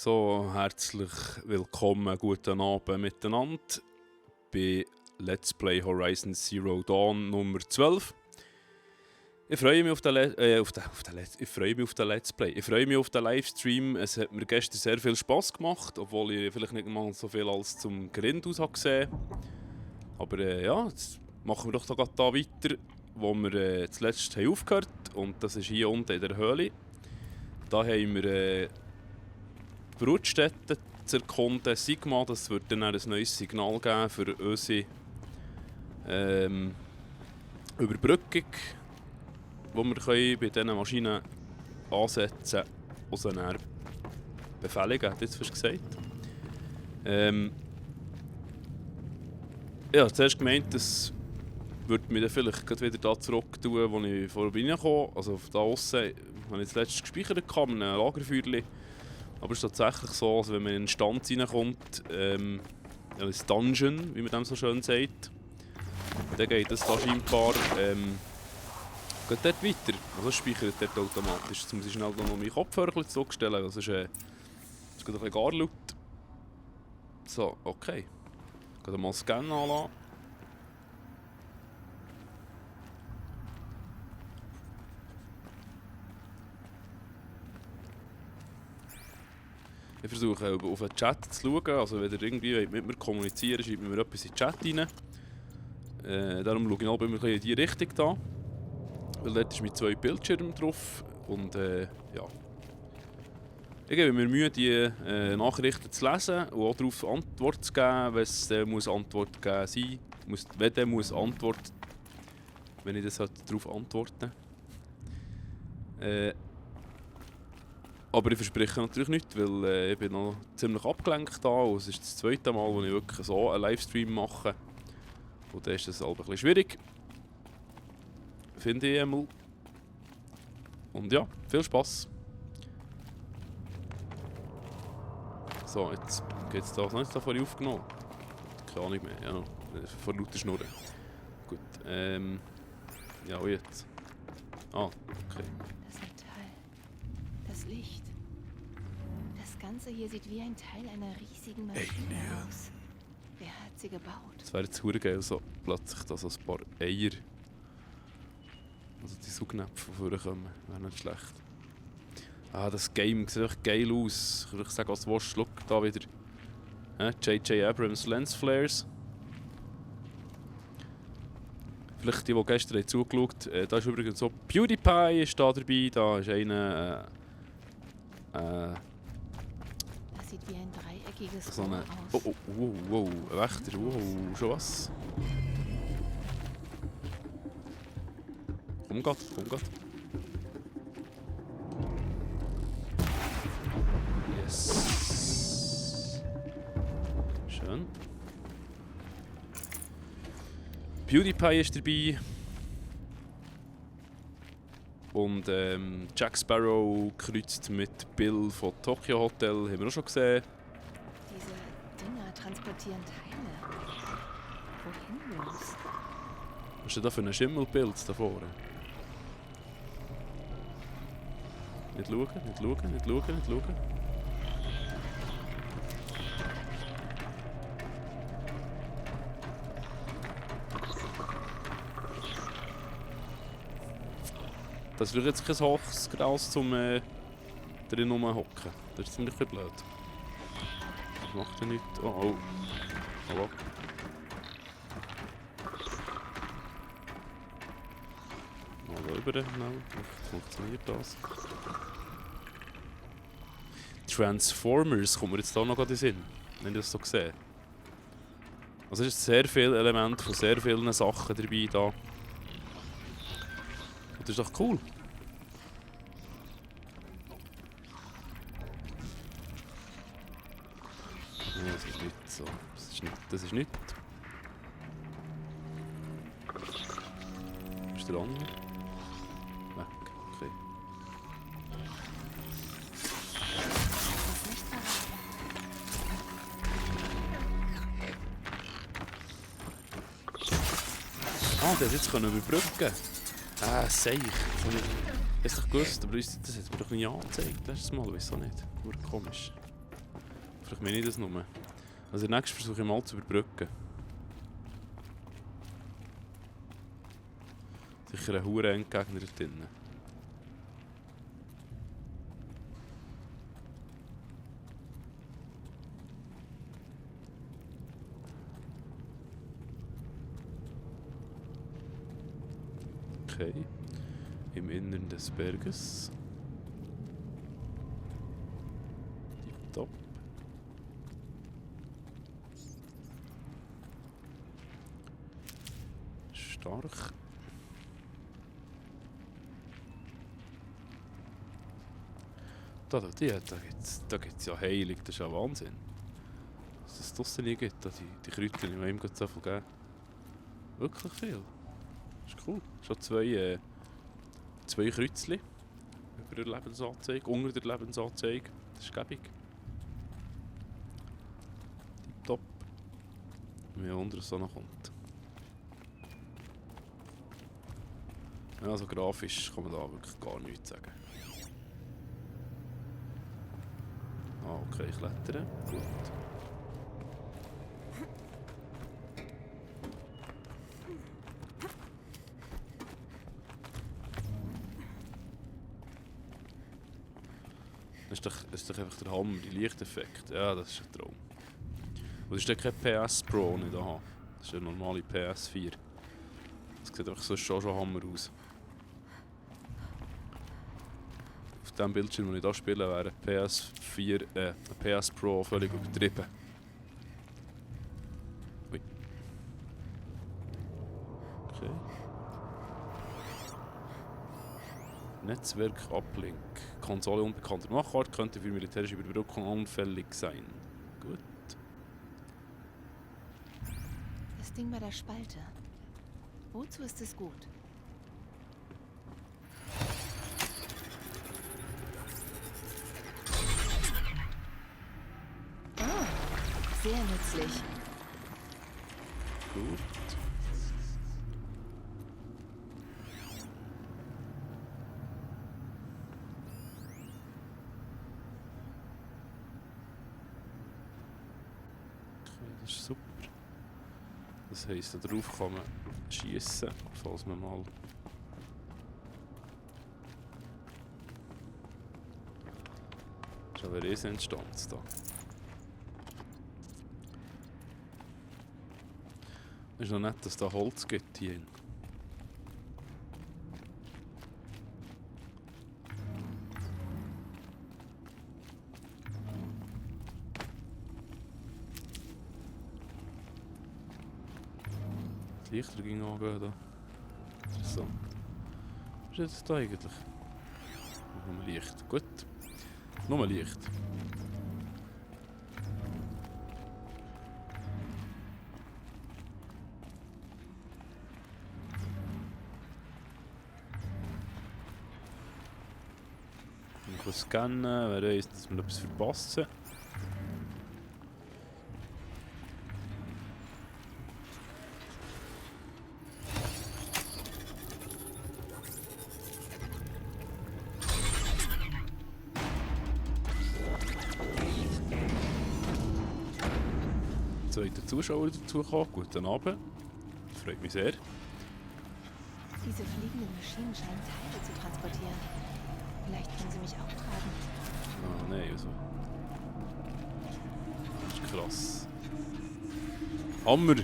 So, herzlich willkommen, guten Abend miteinander bei Let's Play Horizon Zero Dawn Nummer 12. Ich freue mich auf den Let's Play. Ich freue mich auf den Livestream. Es hat mir gestern sehr viel Spass gemacht, obwohl ich vielleicht nicht mal so viel als zum Grind aus habe gesehen. Aber ja, jetzt machen wir doch da gerade da weiter, wo wir zuletzt haben aufgehört haben. Und das ist hier unten in der Höhle. Da haben wir Brutstätten zu erkunden, Sigma. Das wird dann ein neues Signal geben für unsere Überbrückung, die wir bei diesen Maschinen ansetzen und sie dann befehligen, hat jetzt fast gesagt. Ja, zuerst gemeint, das würde mich dann vielleicht wieder da zurück tun, wo ich vorher reingekommen bin. Also da aussen habe ich das letzte gespeichert mit einem Lagerfeuerchen. Aber es ist tatsächlich so, also wenn man in eine Instanz reinkommt, ein Dungeon, wie man dem so schön sagt, dann geht es da scheinbar geht dort weiter. Also es speichert dort automatisch. Jetzt muss ich schnell noch meine Kopfhörer zurückstellen, das ist ein bisschen gar laut. So, okay. Ich gehe mal Scannen anlassen. Ich versuche auf den Chat zu schauen, also wenn ihr irgendwie mit mir kommunizieren, schreibt mir etwas in den Chat rein. Darum schaue ich auch immer in die Richtung da. Weil dort ist mit 2 Bildschirmen drauf und ja. Ich gebe mir Mühe, die Nachrichten zu lesen und auch darauf Antwort zu geben, wenn es muss Antwort geben sein muss. Wenn muss Antwort, wenn ich das darauf antworten. Aber ich verspreche natürlich nicht, weil ich bin noch ziemlich abgelenkt da und es ist das zweite Mal, wo ich wirklich so einen Livestream mache. Und dann ist das halt ein bisschen schwierig. Finde ich einmal. Und ja, viel Spass. So, jetzt geht es da. Was habe ich da vorhin aufgenommen? Keine Ahnung mehr. Ja, vor lauter Schnurren. Gut, ja, und jetzt? Ah, okay. Das Metall. Das Licht. Das Ganze hier sieht wie ein Teil einer riesigen Maschine aus. Wer hat sie gebaut? Es wäre jetzt verdammt geil, so plötzlich da so ein paar Eier. Also die Saugnäpfe, die vorkommen, wäre nicht schlecht. Ah, das Game sieht echt geil aus. Ich würde sagen, was du willst, schau da wieder. J.J. Abrams Lens Flares. Vielleicht die gestern zugeschaut haben, da ist übrigens so PewDiePie ist da dabei, da ist einer Das sieht wie ein dreieckiges so eine, Rohr aus. wow, ein Wächter, schon was? Komm grad. Yes. Schön. PewDiePie ist dabei. Und Jack Sparrow kreuzt mit Bill von Tokyo Hotel, haben wir auch schon gesehen. Diese Dinger transportieren Teile. Wohin bloß? Was ist denn da für ein Schimmelbild da vorne? Nicht schauen. Das ist jetzt kein hohes Gras zum drin rumhocken. Das ist ziemlich blöd. Das macht ja nichts. Oh. Hallo. Mal rüber. Nein, funktioniert das. Transformers kommt mir jetzt da noch in den Sinn, wenn ich das so sehe. Also es ist sehr viele Elemente von sehr vielen Sachen dabei da. Und das ist doch cool. Ja, das ist nicht so. Das ist nicht. Ist der andere? Weg. Okay. Ah, der hat jetzt überbrücken. Ah, seich. Das ist doch gewusst, aber das hat mir doch nie angezeigt. Letztes Mal, wieso nicht? Nur komisch. Vielleicht meine ich das nur. Also der nächste versuche ich mal zu überbrücken. Sicher ein hure Endgegner da drinnen. Okay. Im Innern des Berges. Tipptopp. Stark. Da gibt's ja Heilung, das ist ja Wahnsinn. Dass es draussen nie gibt, die Kräuter, die wir ihm so viel geben. Wirklich viel. Das ist cool. Schon zwei Kreuzchen über der Lebensanzeige, unter der Lebensanzeige. Das ist gäbig. Tipptopp. Wie unter es noch kommt. Ja, also grafisch kann man da wirklich gar nichts sagen. Ah, okay, klettern. Gut. Das ist doch einfach der Hammer, die Lichteffekt. Ja, das ist ein Traum. Und das ist ja kein PS Pro, nicht da. Das ist eine normale PS4. Das sieht einfach so schon Hammer aus. Auf dem Bildschirm, den ich hier spiele, wäre eine PS Pro völlig übertrieben. Ui. Okay. Netzwerk Uplink. Konsole unbekannter Machart könnte für militärische Überbrückung anfällig sein. Gut. Das Ding bei der Spalte. Wozu ist es gut? Ah, sehr nützlich. Gut. Das ist super. Das heisst, da drauf kann man schiessen, falls man mal. Das ist aber Rieseninstanz da. Es ist noch nett, dass es da Holz gibt hier. Die Lichter gingen angehen da. Interessant. Was ist jetzt da eigentlich? Nur Licht. Gut. Nur Licht. Ich kann scannen, wer weiss, dass wir etwas verpassen. Zweiter Zuschauer dazugekommen. Guten Abend. Freut mich sehr. Diese fliegenden Maschinen scheinen Teile zu transportieren. Vielleicht können sie mich auch tragen. Ah, nein, also. Das ist krass. Hammer!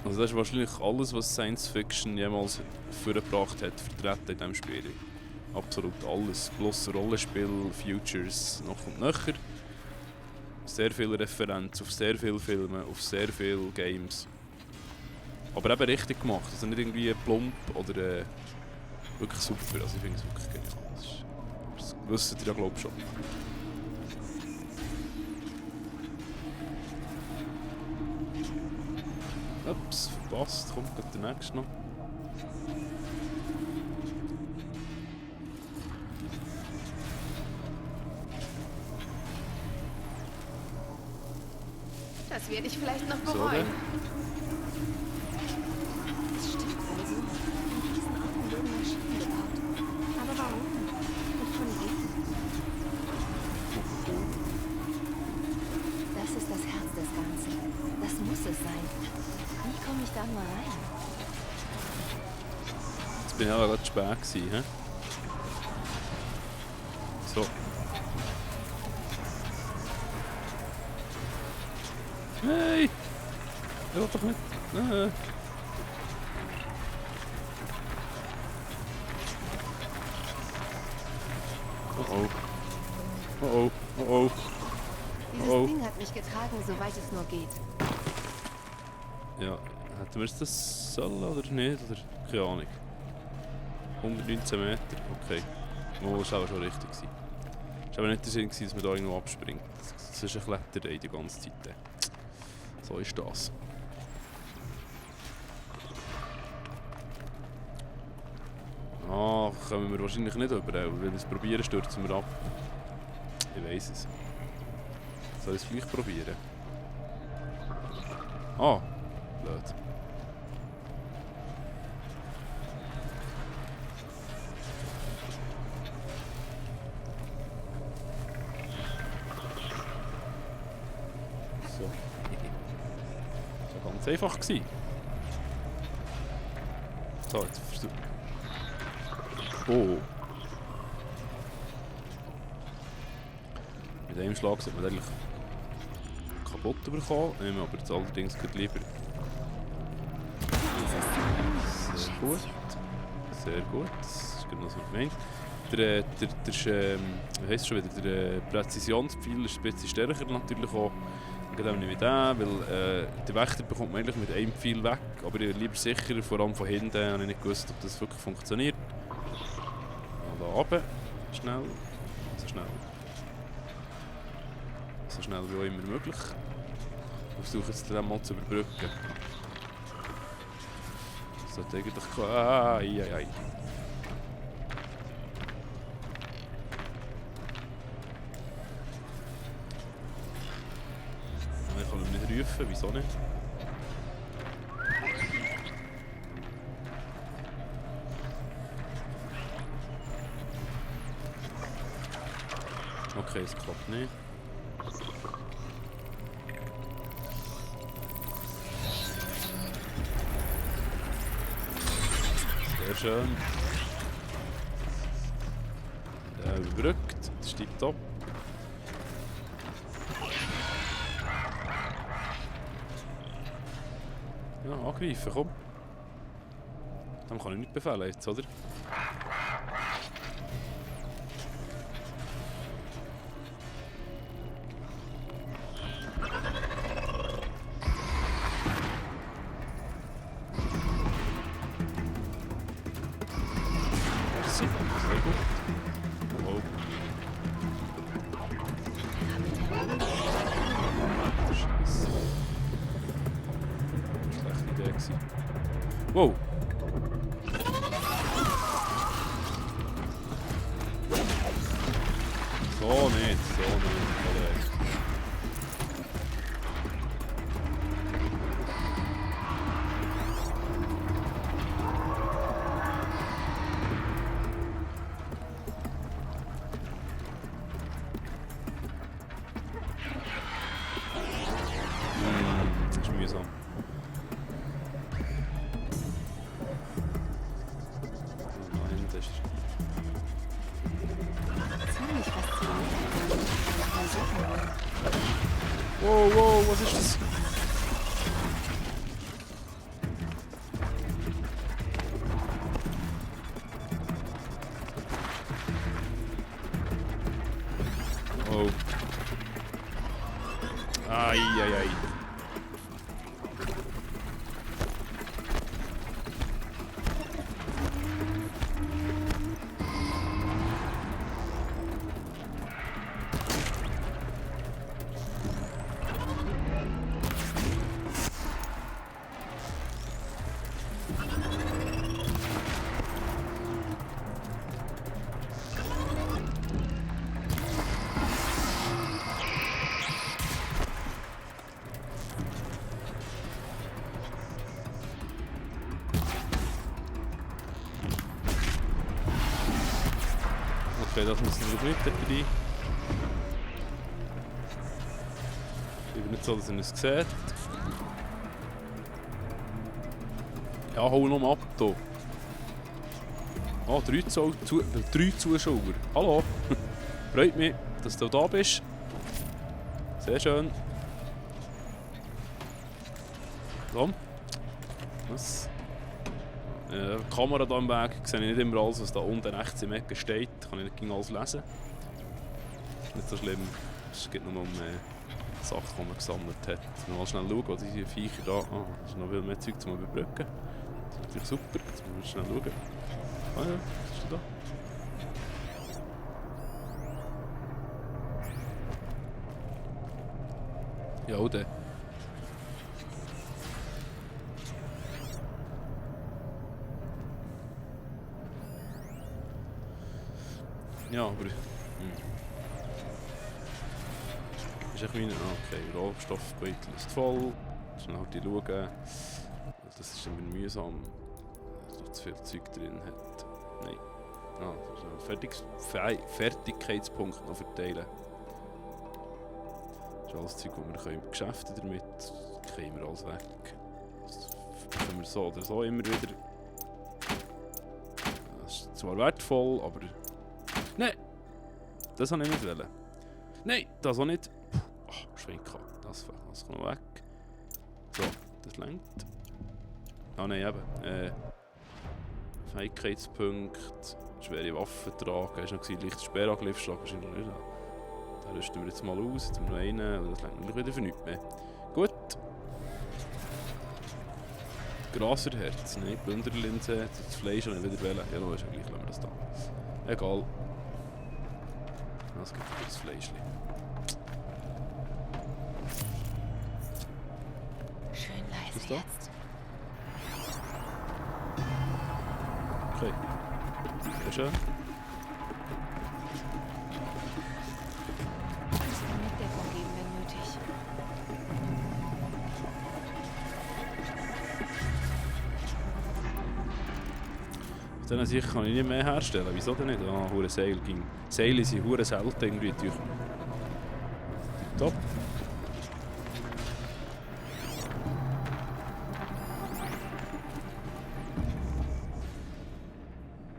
Also das ist wahrscheinlich alles, was Science Fiction jemals vorgebracht hat, vertreten in diesem Spiel. Absolut alles. Plus Rollenspiel, Futures, noch und nöcher. Sehr viele Referenzen auf sehr viele Filme, auf sehr viele Games. Aber eben richtig gemacht, also nicht irgendwie plump oder wirklich super. Also ich finde es wirklich genial. Das wisst ihr ja, glaube ich, schon. Ups, verpasst. Kommt gerade der nächste noch. Das werde ich vielleicht noch So, bereuen. Es stimmt also. In diesen Orten wurden Maschinen gebaut. Aber warum? Und von wem? muss es sein. Wie komme ich da nur rein? Jetzt bin ich aber gerade zu spät gewesen, hä? So. Hey! Er will doch nicht... Oh oh. Oh oh. Oh oh. Dieses Ding hat mich getragen, soweit es nur geht. Ja, hätten wir das sollen oder nicht? Oder? Keine Ahnung. 119 Meter, okay. Oh, das war aber schon richtig. Es war aber nicht der Sinn, dass man da irgendwo abspringt. Das ist eine Kletterei die ganze Zeit. So ist das. Ah, kommen wir wahrscheinlich nicht über, weil wir es probieren, stürzen wir ab. Ich weiss es. Soll ich es gleich probieren? Ah, blöd. So. Das war ganz einfach gewesen. So, jetzt versuch. Oh. Mit einem Schlag sollte man eigentlich kaputt bekommen, nehmen wir aber jetzt allerdings lieber. Sehr gut. Sehr gut. Das ist genau so gemeint. Wie heisst es schon wieder? Der Präzisionspfeil ist ein bisschen stärker natürlich auch. Gerade auch nicht mit dem, weil den Wächter bekommt man eigentlich mit einem Pfeil weg. Aber ich lieber sicher, vor allem von hinten, habe ich nicht gewusst, ob das wirklich funktioniert. Da runter. Schnell. So schnell. So schnell wie auch immer möglich. Ich versuche jetzt den mal zu überbrücken. Das sollte eigentlich... Ai. Ich kann ihn nicht rufen, wieso nicht? Okay, es klappt nicht. Sehr schön. Überbrückt, das steigt ab. Ja, angreifen, komm. Dem kann ich nicht befehlen jetzt, oder? Merci, sehr gut. Oh. Scheiße. Schlechte Idee gewesen. Wow! So nicht, Kollege. Das ist mühsam. Nein, das ist... Ziemlich faszinierend. Wow, was ist das? Oh. Ai. Okay, das muss natürlich nicht dabei. Ich bin nicht so, dass er es sieht. Ja, hol noch mal ab hier. Ah, 3 Zuschauer. Hallo. Freut mich, dass du da bist. Sehr schön. Komm. Was? Die Kamera da am Weg, sehe ich nicht immer alles, was da unten rechts im Ecke steht. Kann ich nicht alles lesen. Nicht so schlimm. Es geht nur um Sachen, die man gesammelt hat. Mal schnell schauen, was diese Viecher da... Ah, das ist noch viel mehr Zeug zum Überbrücken. Das ist natürlich super. Jetzt müssen wir schnell schauen. Ah ja, was ist denn da? Ja, der. Ja, aber... Ist echt meine... Okay, Rohstoffbeutel ist voll. Schnell halt schauen. Das ist immer mühsam, dass da zu viel Zeug drin hat. Nein. Ah, das ist ein Fertigkeitspunkt noch verteilen. Das ist alles Zeug, das wir beschäftigen damit. Das kriegen wir alles weg. Das können wir so oder so immer wieder. Das ist zwar wertvoll, aber... Nein! Das wollte ich nicht wollen. Nein, das auch nicht. Ach, Schwenker. Das kann noch weg. So, das lenkt. Ah nein, eben. Fähigkeitspunkt, schwere Waffen tragen. Hast du noch gesehen, leichtes Sperrangriff schlagen? Wahrscheinlich nicht. Den rüsten wir jetzt mal aus. Jetzt haben wir noch einen. Und das lenkt natürlich wieder für nichts mehr. Gut. Graserherz. Nein, Plünderlinse. Das Fleisch habe ich wieder wählen. Ja, no, ist ja gleich. Lassen wir das da. Egal. Es gibt wieder das Fleischchen. Schön leise jetzt. Okay. Sehr schön. Mitdeckung geben, wenn nötig. Aus dieser Sicht kann ich nicht mehr herstellen. Wieso denn nicht? Ah, hure Seil ging. Seile sind hure selten irgendwie durch. Top.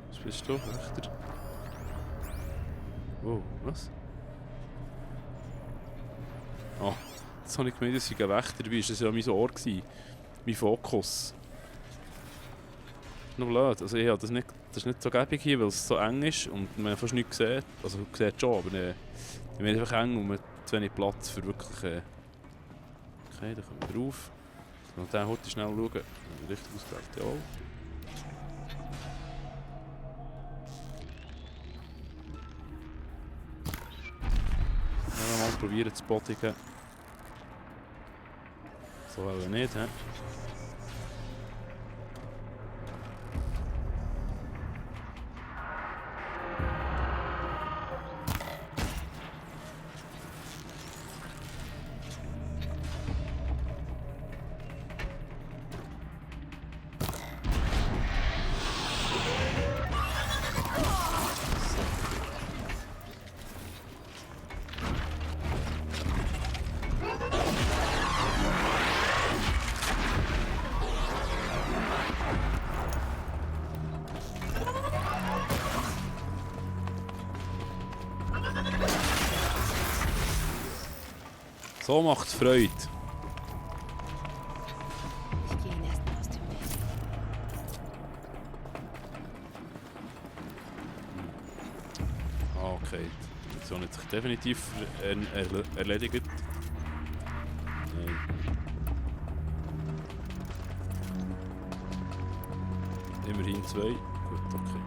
Was bist du? Wächter? Oh, was? Ah, jetzt habe ich gemeint, dass ich ein Wächter bin. Das war ja mein Ohr. Mein Fokus. Noch blöd. Also ich habe das ist nicht so gäbig hier, weil es so eng ist und man fast nichts sieht. Also man sieht schon, aber ich bin einfach eng und man hat zu wenig Platz für wirklich... Okay, da kommen wir drauf. Und dann heute schnell schauen. Richtig ausgewählt, jawohl. Mal probieren zu bodigen. So wollen wir nicht, hä? So macht's Freude. Ich gehe ihn erstmal aus dem Weg. Ah, okay. Die Mission hat sich definitiv erledigt. Nein. Immerhin 2. Gut, okay.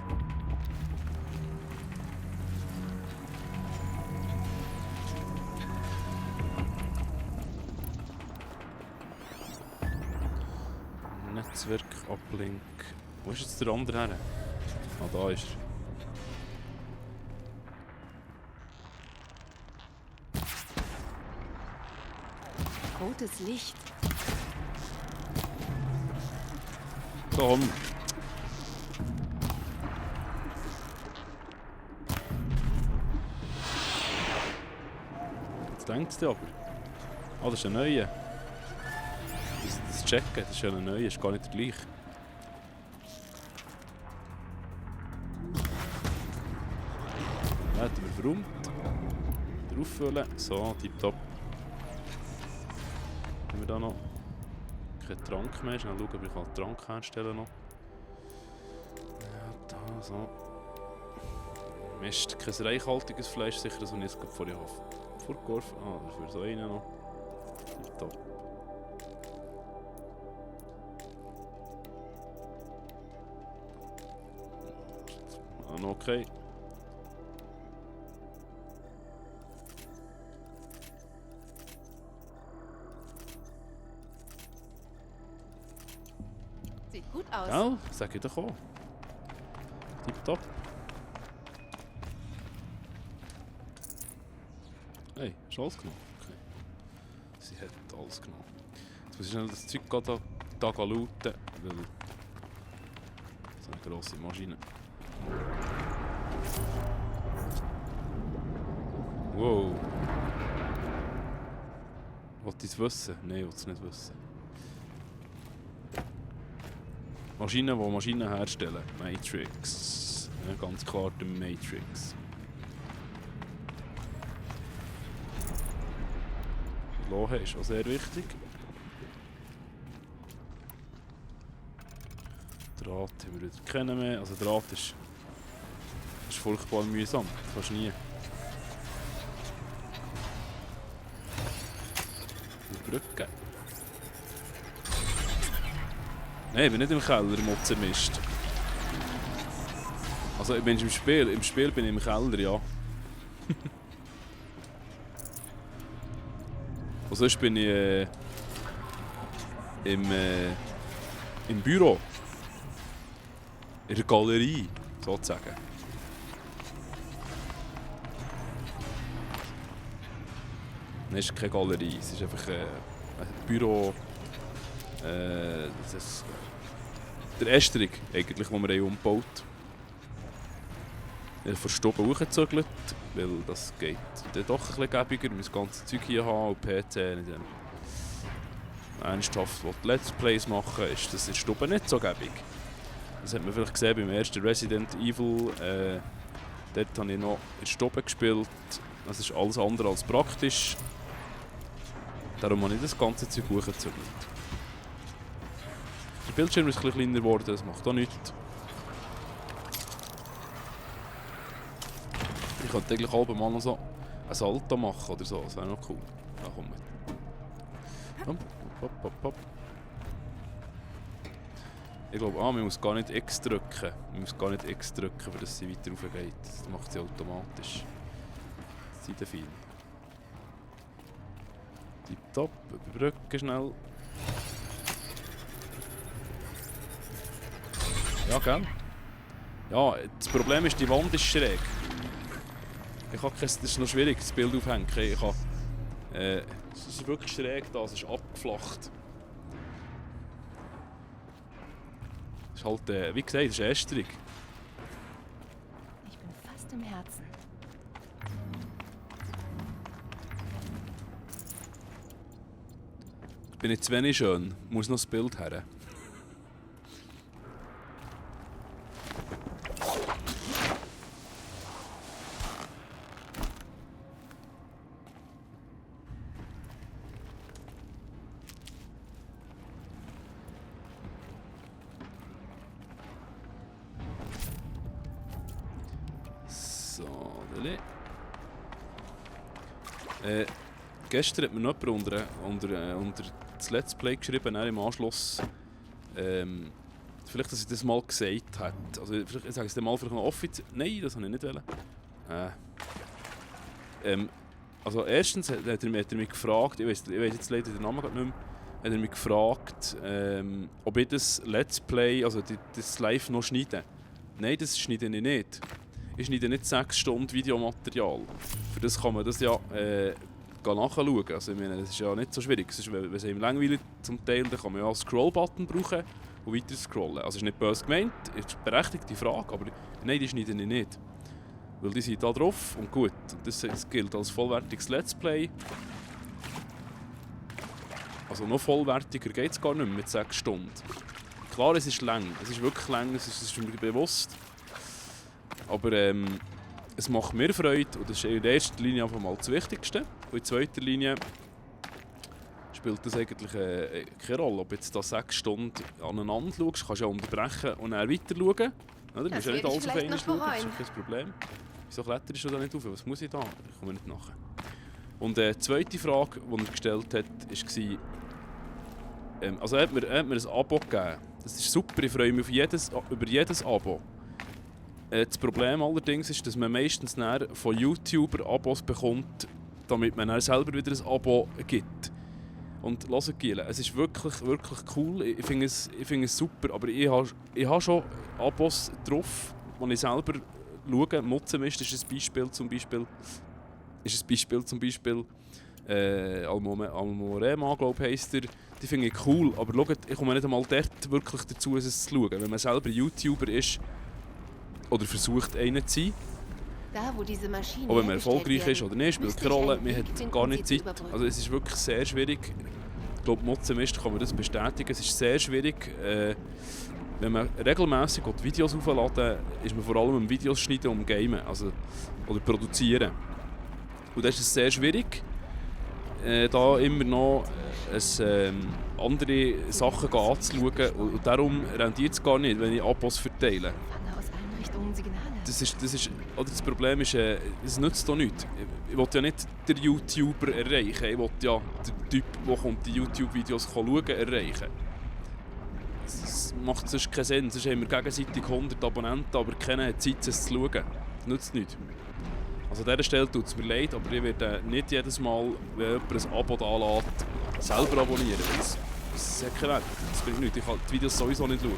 Netzwerk, Uplink. Wo ist jetzt der andere her? Ah, da ist er. Rotes Licht. Komm! Jetzt denkt es aber. Ah, das ist ein neuer. Das checken, das ist ja ein neuer, ist gar nicht der gleiche. aufgeräumt. Wieder auffüllen. So, tipptopp. Haben wir da noch keinen Trank mehr? Schnell schauen, ob ich einen Trank herstellen noch. Ja, da, so. Mist, kein reichhaltiges Fleisch, sicher, das habe ich jetzt vorher vorgeworfen. Ah, dafür so einen noch. Tipptopp. Ah, okay. Sieht gut aus. Ja, sag ich doch auch. Tipptopp. Hey, hast du alles genommen? Okay. Sie hat alles genommen. Jetzt muss ich schnell das Zeug da looten, weil... So eine grosse Maschine. Wow. Wollt ihr es wissen? Nein, ich will es nicht wissen. Maschinen, die Maschinen herstellen. Matrix. Ja, ganz klar der Matrix. Lohe ist auch sehr wichtig. Draht haben wir wieder keinen mehr. Also Draht ist furchtbar mühsam. Fast nie. Die Brücke. Nein, ich bin nicht im Keller, Mozermist. Also ich bin im Spiel. Im Spiel bin ich im Keller, ja. Und sonst bin ich im Büro. In der Galerie, sozusagen. Nein, es ist keine Galerie, es ist einfach ein Büro. Das ist der Estrich, eigentlich, den wir umgebaut haben. Ich habe von Stoben hochgezögert, weil das geht dann doch ein bisschen gäbiger. Wir müssen das ganze Zeug hier haben und PC nicht ernsthaft Let's Plays machen, ist das in Stoben nicht so gäbig. Das hat man vielleicht gesehen beim ersten Resident Evil. Dort habe ich noch in Stoben gespielt. Das ist alles andere als praktisch. Darum habe ich das ganze Zeug hochgezögert. Der Bildschirm ist ein bisschen kleiner geworden, das macht auch nichts. Ich könnte eigentlich halb mal noch so ein Salto machen oder so, das wäre noch cool. Ja, komm mit. Hopp, hopp, hopp. Ich glaube, man muss gar nicht X drücken. Man muss gar nicht X drücken, damit sie weiter rauf geht. Das macht sie automatisch. Das sind fein. Tipptopp, überbrücken schnell. Ja, gell? Ja, das Problem ist, die Wand ist schräg. Das ist noch schwierig, das Bild aufhängen. Es ist wirklich schräg da, es ist abgeflacht. Es ist halt, wie gesagt, es ist Estrich. Ich bin fast im Herzen. Bin ich zu wenig schön, muss noch das Bild her. Gestern hat mir noch jemand unter das Let's Play geschrieben, im Anschluss. Vielleicht, dass ich das mal gesagt habe. Also, vielleicht, ich sage es dir mal vielleicht noch offiziell. Nein, das habe ich nicht wollen. Also, erstens hat er mich gefragt, ich weiß jetzt leider den Namen gerade nicht mehr, hat er mich gefragt, ob ich das Let's Play, also das Live noch schneide. Nein, das schneide ich nicht. Ich schneide nicht 6 Stunden Videomaterial. Für das kann man das ja nachschauen. Also ich meine, das ist ja nicht so schwierig. Wenn es einem langweilig zum Teil, dann kann man ja einen Scroll-Button brauchen und weiter scrollen. Also ist nicht böse gemeint, ist eine berechtigte Frage, aber nein, die schneide ich nicht. Weil die sind da drauf und gut. Das gilt als vollwertiges Let's Play. Also noch vollwertiger geht es gar nicht mehr mit 6 Stunden. Klar, es ist lang, es ist wirklich lang, es ist mir bewusst. Aber es macht mir Freude und das ist in erster Linie einfach mal das Wichtigste. Und in zweiter Linie spielt das eigentlich keine Rolle, ob jetzt da 6 Stunden aneinander schaust, kannst du ja unterbrechen und dann weiter schauen. Oder? Du musst ja nicht alles auf einmal schauen, das ist ja kein Problem. Wieso kletterst du da nicht auf? Was muss ich da? Ich komme nicht nachher. Und die zweite Frage, die er gestellt hat, war, also er hat mir ein Abo gegeben. Das ist super, ich freue mich über jedes Abo. Das Problem allerdings ist, dass man meistens von YouTuber Abos bekommt, damit man dann selber wieder ein Abo gibt. Und hört, Giele, es ist wirklich, wirklich cool. Ich finde es super, aber ich habe schon Abos drauf, die ich selber schaue. Mutzenmist ist ein Beispiel zum Beispiel. Almorema, glaube ich, heisst der. Die finde ich cool, aber schaut, ich komme nicht einmal dort wirklich dazu, es zu schauen. Wenn man selber YouTuber ist oder versucht, einer zu sein, Da, wo diese Maschinen ob man erfolgreich hergestellt ist oder nicht, spielt keine Rolle. Man hat gar nicht Zeit. Also es ist wirklich sehr schwierig. Ich glaube, Mutzenmist kann man das bestätigen. Es ist sehr schwierig, wenn man regelmässig Videos aufladen, ist man vor allem im Videos schneiden und gamen, also, oder produzieren. Und das ist sehr schwierig, da immer noch andere Sachen anzuschauen. Und darum rentiert es gar nicht, wenn ich Abos verteile. Empfange aus allen Richtungen Signale. Das Problem ist, es nützt doch nichts. Ich will ja nicht den YouTuber erreichen, ich will ja den Typ, der die YouTube-Videos schauen kann, erreichen. Das macht sonst keinen Sinn. Sonst haben wir gegenseitig 100 Abonnenten, aber keiner hat Zeit, es zu schauen. Das nützt nichts. Also an dieser Stelle tut es mir leid, aber ich werde nicht jedes Mal, wenn jemand ein Abo da lässt, selber abonnieren. Das hat keinen Wert. Das bringt nichts. Ich kann die Videos sowieso nicht schauen.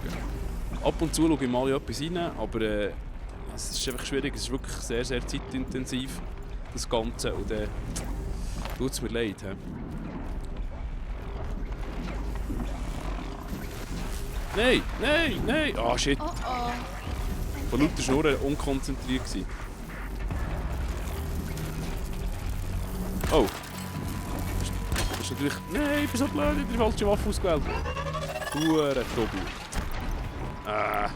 Ab und zu schaue ich mal in etwas rein, aber es ist einfach schwierig. Es ist wirklich sehr, sehr zeitintensiv, das Ganze. Und dann tut es mir leid. He? Nein, nein, nein! Ah, shit! Oh oh. Von lauter Schnurren unkonzentriert gewesen. Oh! Das ist natürlich... Nein, ich bin so blöd, ich habe die falsche Waffe ausgewählt. Hure Doppel. Ah.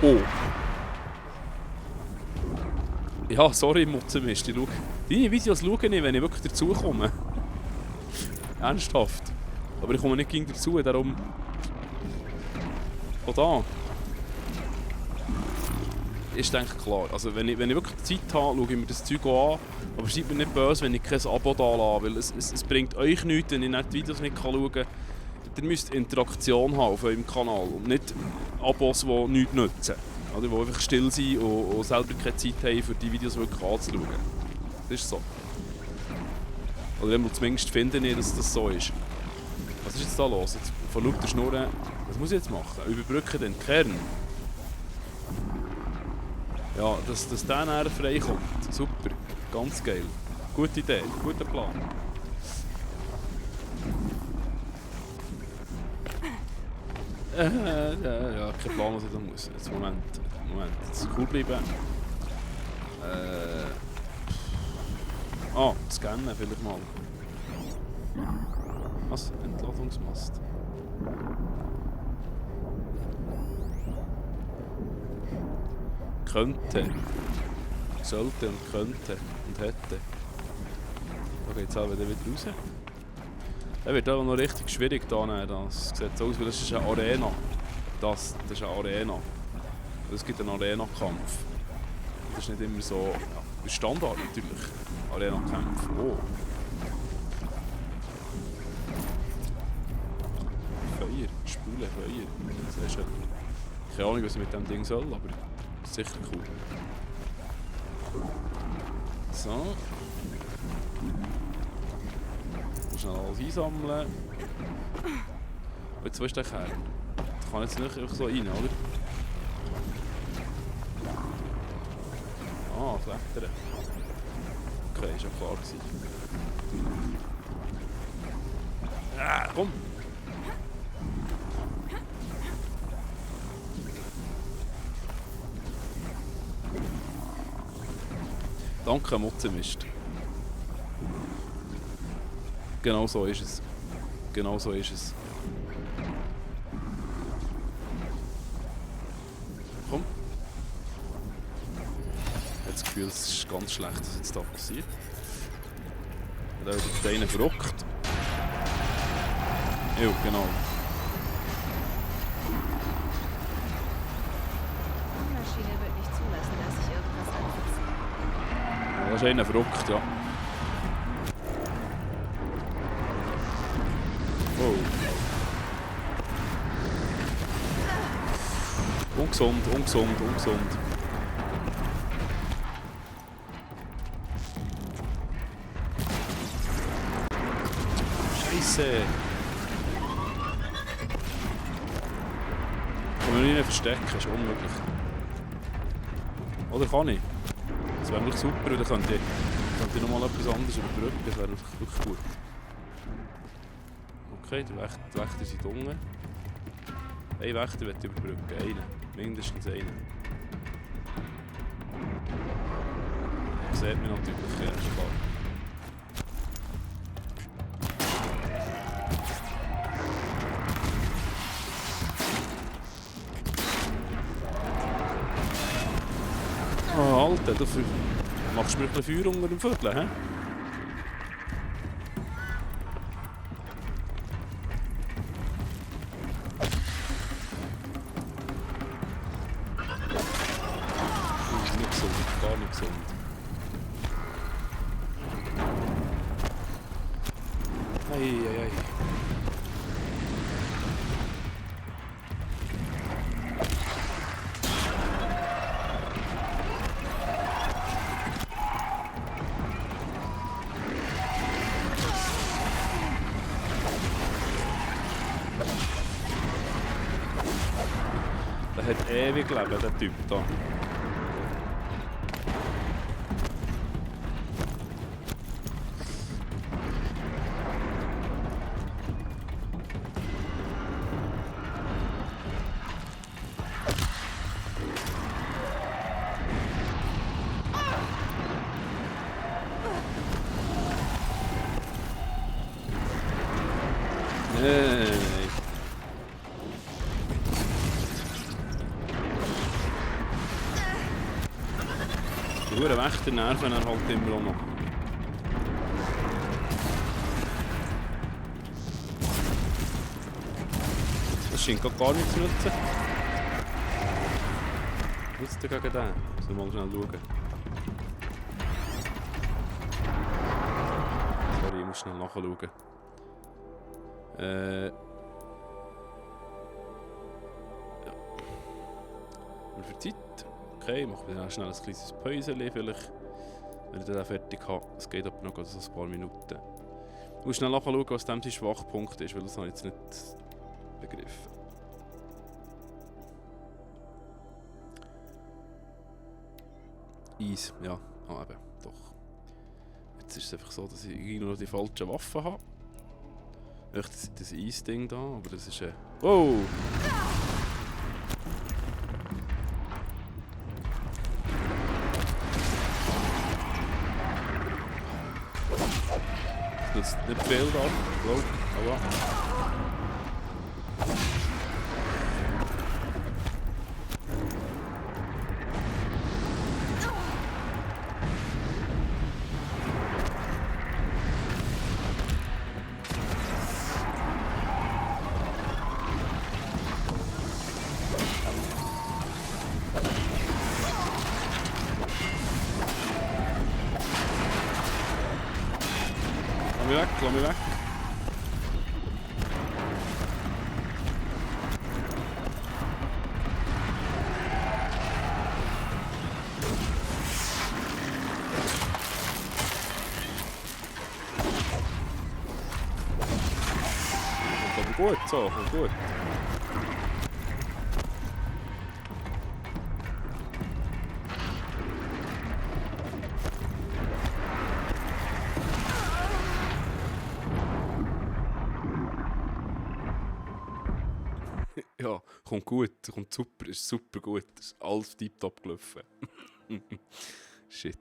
Oh. Ja, sorry, Mutzenmist. Deine Videos schaue ich, wenn ich wirklich dazukomme. Ernsthaft. Aber ich komme nicht gegen dazu, darum... Auch da. Ist denke ich klar. Also wenn ich wirklich Zeit habe, schaue ich mir das Zeug auch an. Aber seid mir nicht böse, wenn ich kein Abo da lasse, weil es bringt euch nichts, wenn ich nicht die Videos nicht schauen kann. Ihr müsst Interaktion haben auf eurem Kanal und nicht Abos, die nichts nützen. Oder die einfach still sind und selber keine Zeit haben, für die Videos wirklich anzuschauen. Das ist so. Oder zumindest finde ich, dass das so ist. Was ist jetzt da los? Jetzt von lauter Schnurren. Was muss ich jetzt machen? Überbrücken den Kern. Ja, dass der näher freikommt. Super. Ganz geil. Gute Idee. Guter Plan. Ja, kein Plan, was ich da muss. Jetzt Moment. Jetzt cool bleiben. Scannen vielleicht mal. Was? Entladungsmast. Könnte. Sollte und könnte und hätte. Okay, jetzt haben wir den wieder raus. Der wird aber noch richtig schwierig da. Das sieht so aus, weil das ist eine Arena. Das ist eine Arena. Es gibt einen Arena-Kampf. Das ist nicht immer so... Ja, Standard natürlich. Arena-Kämpfe. Oh. Feuer. Spule Feuer. Das ist ja... Keine Ahnung, was ich mit dem Ding soll, aber... Sicher cool. So. Schnell alles einsammeln. Jetzt, wo ist der Kern? Der kann jetzt nicht einfach so rein, oder? Ah, klettern. Okay, ist ja klar gewesen. Komm! Danke, Mutzenmist. Genau so ist es. Genau so ist es. Komm. Ich habe das Gefühl, es ist ganz schlecht, was jetzt da passiert. Und da wird jetzt einer verrückt. Ja, genau. Die Maschine wird nicht zulassen, dass ich irgendwas anfasse. Ja, da ist einer verrückt, ja. Oh. Ungesund, ungesund, ungesund. Scheiße! Kann man nicht verstecken, ist unmöglich. Oder kann ich? Das wäre wirklich super, weil dann könnte ich nochmal etwas anderes überbrücken, das wäre wirklich gut. Okay, die Wächter sind unten. Ein Wächter wird überbrücken, einen. Mindestens einen. Das sieht man natürlich, ja, ist klar. Oh, Alter, du machst mir ein bisschen Feuer unter dem Viertel, hä? Nicht gesund, gar nicht gesund. Ei. Der hat ewig Leben, der Typ da. Nein. Die Huren Wächter nerven er halt immer auch noch. Das scheint gar nichts zu nutzen. Was ist denn gegen den? Müssen wir mal schnell schauen. Sorry, ich muss schnell nachschauen. Ja. Wie viel Zeit? Okay, machen wir dann schnell ein kleines Päuschen vielleicht. Wenn ich dann fertig habe. Es geht aber noch so ein paar Minuten. Ich muss schnell nachschauen, was dem sein Schwachpunkt ist, weil das habe ich jetzt nicht begriffen. Eis, ja, eben, doch. Jetzt ist es einfach so, dass ich nur die falschen Waffen habe. Echt das Eis-Ding da, aber das ist wow! Das nützt nicht viel da, glaube ich, aber... Lass mich weg. Kommt aber gut, so, kommt gut. Ja, kommt gut, kommt super, ist super gut, ist alles tiptop gelaufen. Shit.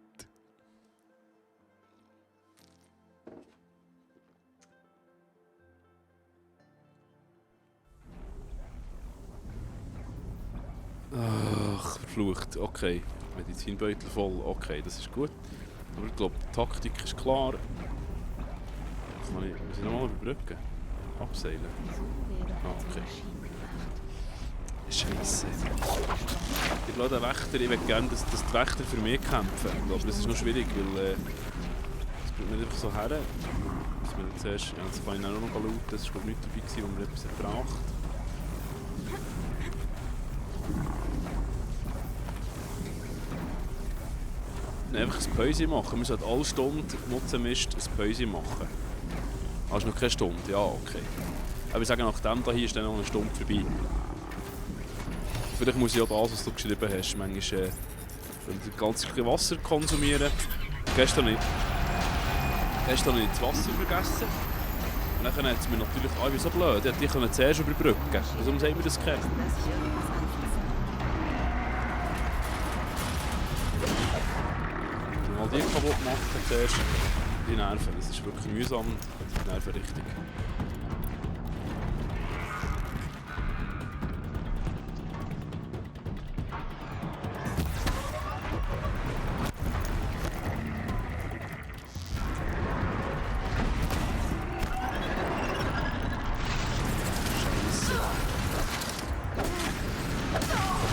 Ach, verflucht. Okay. Medizinbeutel voll. Okay, das ist gut. Aber ich glaube, die Taktik ist klar. Muss ich nochmal überbrücken? Abseilen? Okay. Scheiße. Ich glaube, der Wächter, ich würde gerne, dass die Wächter für mich kämpfen. Aber das ist noch schwierig, weil das bringt mir einfach so her. Dass wir zuerst, ja, jetzt kann ich auch noch schauen, das war glaube ich nicht dabei, gewesen, wo mir etwas gebracht. Einfach ein Päuschen machen. Wir sollten alle Stunden Nutzenmist ein Päuschen machen. Hast du noch keine Stunde? Ja, okay. Aber ich sage, nach dem hier ist dann noch eine Stunde vorbei. Vielleicht muss ich auch das, was du geschrieben hast, manchmal ganz viel Wasser konsumieren. Gestern nicht. Gestern habe ich das Wasser vergessen. Und dann hat es mir natürlich auch wie so blöd. Ich konnte zuerst überbrücken. Warum sagt mir das keiner? Mal die kaputt machen zuerst. Die Nerven. Das ist wirklich mühsam. Die Nerven richtig.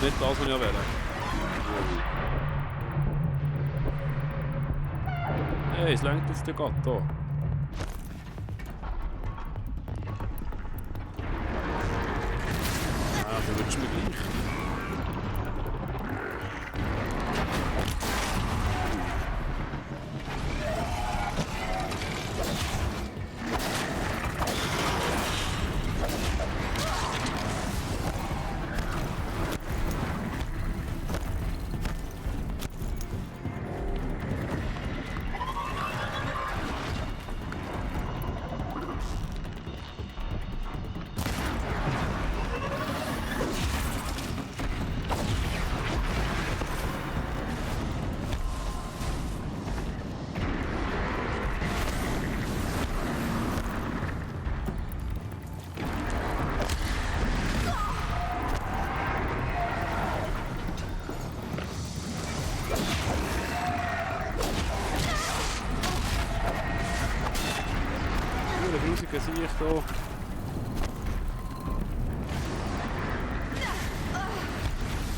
Nicht das, was ich will. Hey, es lenkt jetzt gerade hier. Ah, dann wünschst du mir gleich. Sehe ich hier.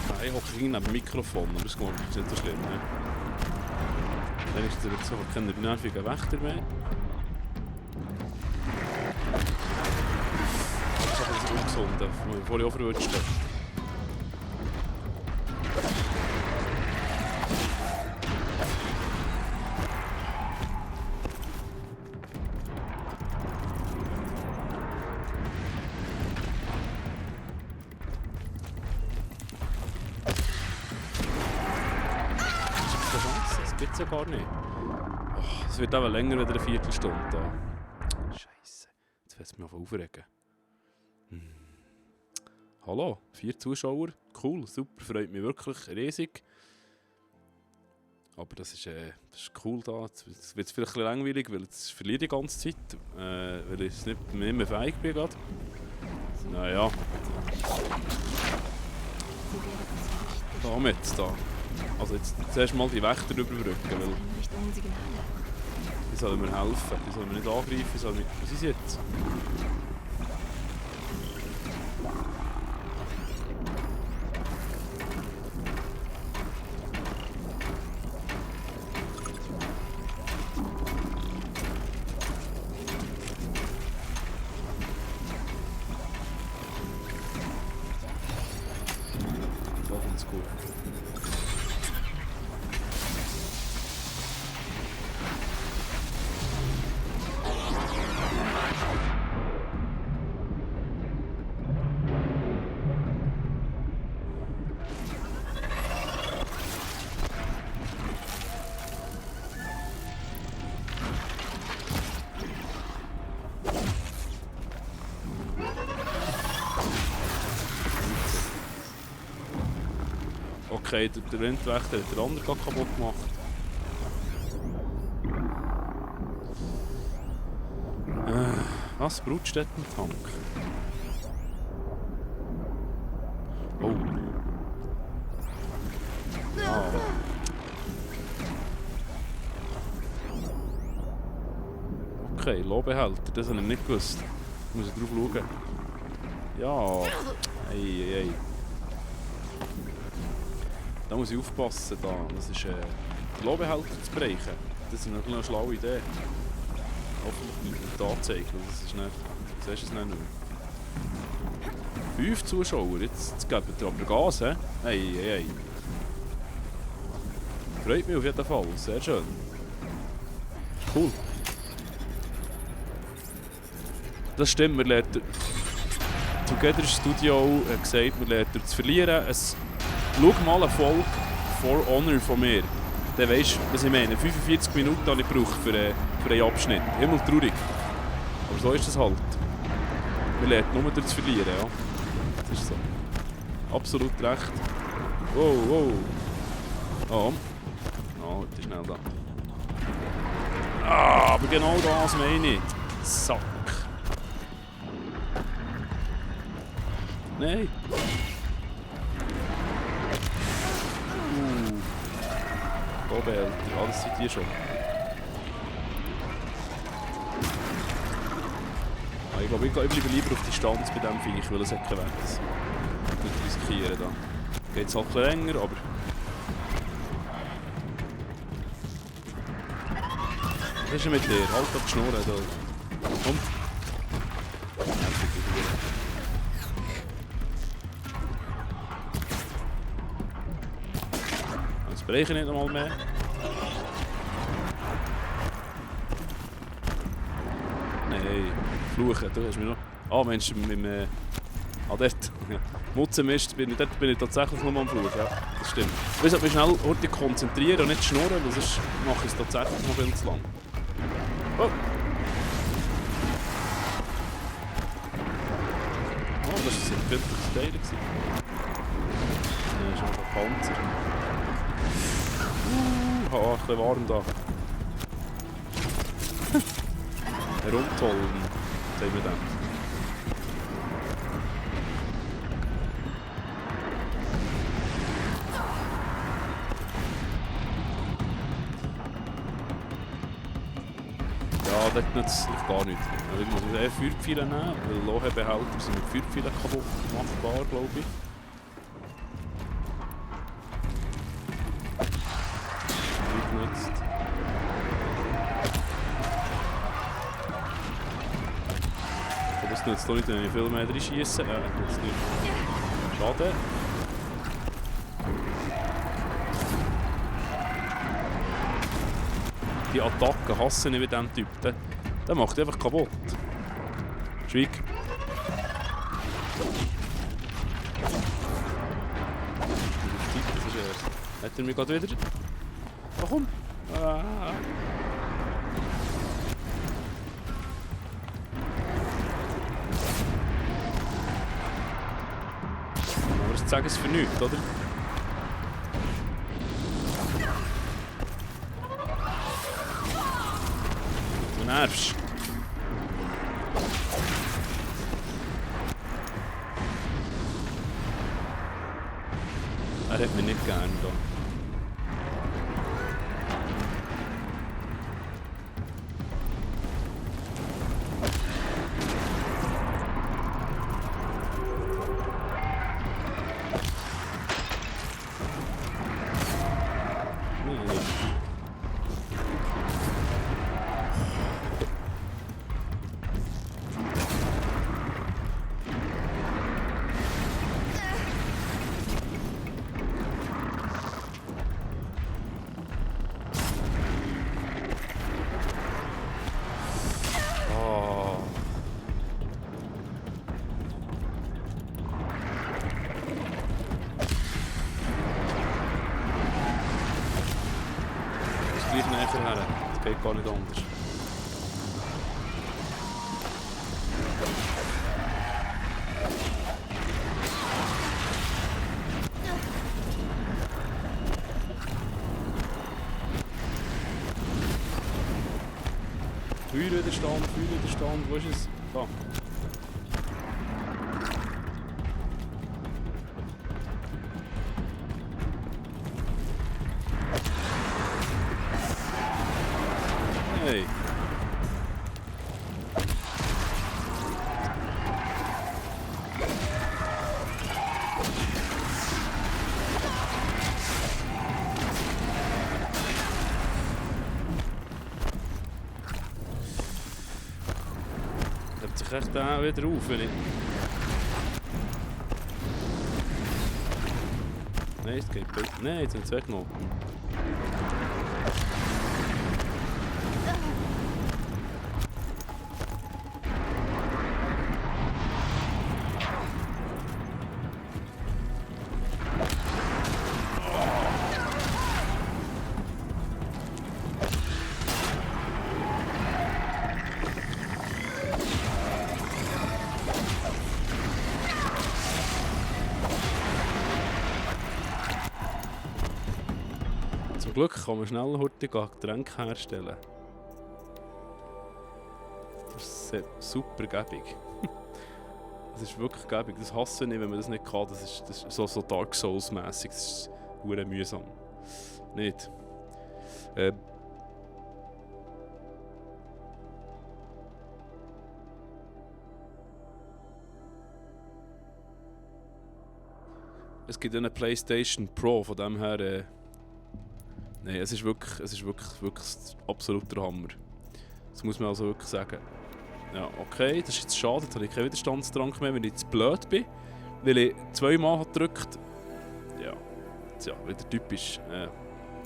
Nein, ich hocke neben dem Mikrofon, aber das ist nicht so schlimm. Ne? Dann ist jetzt einfach keine nervigen Wächter mehr. Das ist aber das Ungesunde, bevor ich auch verrutscht habe. Ja gar nicht. Oh, es wird aber länger als eine Viertelstunde da. Scheiße. Jetzt wird es mich auf aufregen. Hallo, 4 Zuschauer. Cool, super, freut mich wirklich riesig. Aber das ist cool da. Jetzt wird es vielleicht ein bisschen langweilig, weil jetzt verliere ich die ganze Zeit. Weil ich nicht mehr fähig bin gerade. Naja. Damit da. Also jetzt zuerst mal die Wächter überbrücken, weil die sollen mir helfen, die sollen mir nicht angreifen, die sollen mir... Was ist jetzt? So kommt's gut. Okay, der Windwächter hat den anderen kaputt gemacht. Was? Brutstätten-Tank? Oh. Ja. Okay, Lohbehälter, das habe ich nicht gewusst. Ich muss drauf schauen. Ja. Ei. Da muss ich aufpassen. Da. Das ist den Lohbehälter zu brechen. Das ist natürlich eine schlaue Idee. Hoffentlich nicht anzeigen, das ist nicht. Du siehst es nicht mehr. 5 Zuschauer, jetzt geben wir aber Gas, hä? Ei. Freut mich auf jeden Fall, sehr schön. Cool. Das stimmt, wir lernen. Together Studio hat gesagt, wir lernen zu verlieren. Schau mal eine Folge For Honor von mir. Dann weisst du, was ich meine. 45 Minuten habe ich gebraucht für einen Abschnitt. Immer traurig. Aber so ist es halt. Wir lernen nur durch zu verlieren, ja. Das ist so. Absolut recht. Wow. Oh, die schnell da. Ah, aber genau das meine ich. Sack. Nein. Lohbehälter, alles sind die schon. Ich glaube, ich bleibe lieber auf Distanz bei diesem Viech, weil es hat keinen Wert. Nicht riskieren da. Geht es halt ein bisschen länger, aber... Was ist denn mit dir? Halt auf die Schnur da. Komm. Jetzt breche ich nicht nochmal mehr. Nein, fluchen, du hast mich noch... Ah, Mensch, mit dem... dort. Mutzenmist bin ich tatsächlich nur am Fluchen, ja. Das stimmt. Ich muss mich schnell heute konzentrieren und nicht schnurren, weil sonst mache ich es tatsächlich noch viel zu lang. Oh! Oh, das war ein wirkliches Teil. Das ist einfach ein Panzer. Ein bisschen warm da. Herumtollen, sagen wir dann. Ja, das nützt es gar nichts. Also ich muss Feuerpfeile nehmen, weil Lohebehälter sind mit Feuerpfeilen kaputt machbar, glaube ich. Nicht genutzt. Aber es nützt doch nicht, wenn ich viel mehr drin schiesse. Ja, das nützt nicht. Schade. Die Attacken hasse ich bei diesem Typ. Der macht einfach kaputt. Schweig. Hat er mich gerade wieder... Oh, komm! Aber das sagen es für nichts, oder? Du nervst. Er hat mich nicht gern da. Das geht gar nicht anders. Feuerwiderstand, wo ist es? Da. Hey. Hebt sich echt auch wieder auf, wenn ich... Nein, es geht nicht. Nein, jetzt sind sie weggenommen. Zum Glück kann man schnell hurtig Getränke herstellen. Das ist super gäbig. Das ist wirklich gäbig. Das hasse ich nicht, wenn man das nicht kann. Das ist so Dark Souls-mässig. Das ist hure mühsam. Nicht? Es gibt eine PlayStation Pro, von dem her... Nein, es ist wirklich absoluter Hammer. Das muss man also wirklich sagen. Ja, okay, das ist jetzt schade, jetzt habe ich keinen Widerstandstrank mehr, wenn ich jetzt blöd bin. Weil ich zweimal gedrückt. Ja, tja, wieder typisch.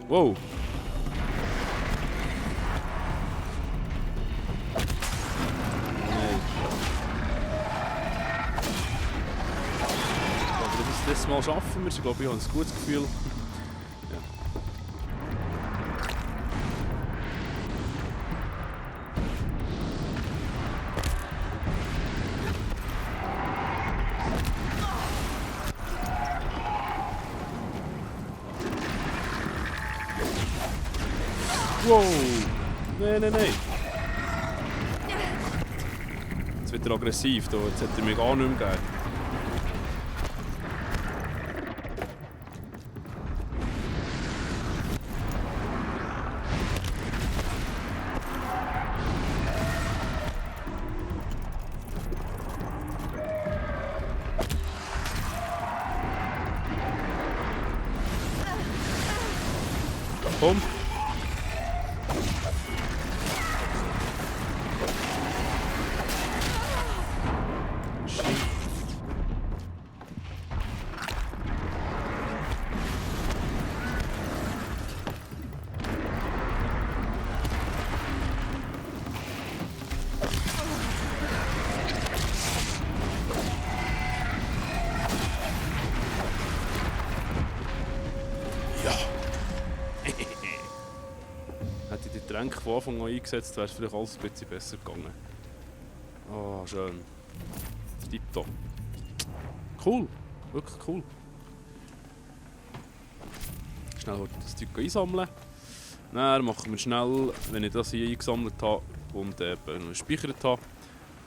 Wow! Nein. Aber das Mal schaffen wir es. Ich glaube, ich habe ein gutes Gefühl. Wow! Nein, nein, nein! Jetzt wird er aggressiv, da. Jetzt hat er mich gar nicht mehr gegeben. Komm! Hätte ich die Tränke von Anfang an eingesetzt, wäre es vielleicht alles ein bisschen besser gegangen. Oh, schön. Tipptopp. Cool. Wirklich cool. Schnell heute das Zeug einsammeln. Dann machen wir schnell, wenn ich das hier eingesammelt habe und gespeichert habe,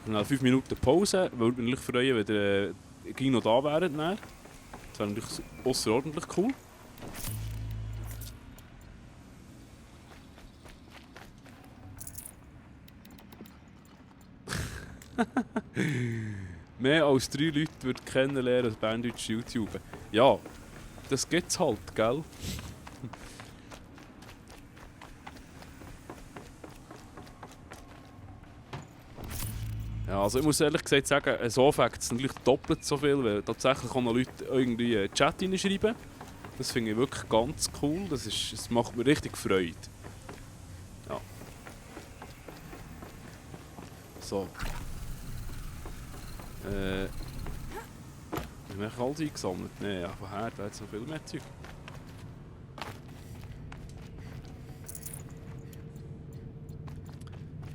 schnell 5 Minuten Pause. Würde mich freuen, wenn ihr noch da wäret. Das wäre natürlich außerordentlich cool. Mehr als 3 Leute würden kennenlernen als Berndeutsch YouTube. Ja, das gibt's halt, gell? Ja, also ich muss ehrlich gesagt sagen, so fängt es natürlich doppelt so viel, weil tatsächlich auch noch Leute irgendwie einen Chat reinschreiben. Das finde ich wirklich ganz cool, das macht mir richtig Freude. Ja. So. Haben wir alles eingesammelt? Nein, ja, woher? Da hat es noch viel mehr Zeug.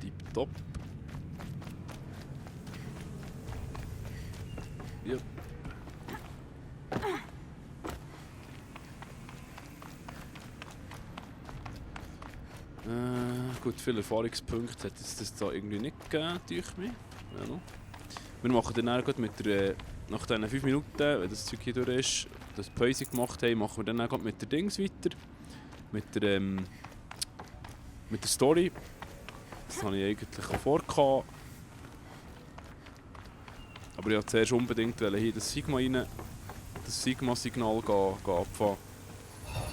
Tipptopp. Ja. Gut, viele Erfahrungspunkte hat es das da irgendwie nicht gegeben, durch mich. Ja, no. Wir machen dann auch mit der, nach diesen 5 Minuten, wenn das Zeug hier durch ist, das Pause gemacht haben, machen wir dann auch mit der Dings weiter. Mit der Story. Das habe ich eigentlich auch vor. Aber ich wollte zuerst unbedingt hier das Sigma rein, das Sigma-Signal abfahren.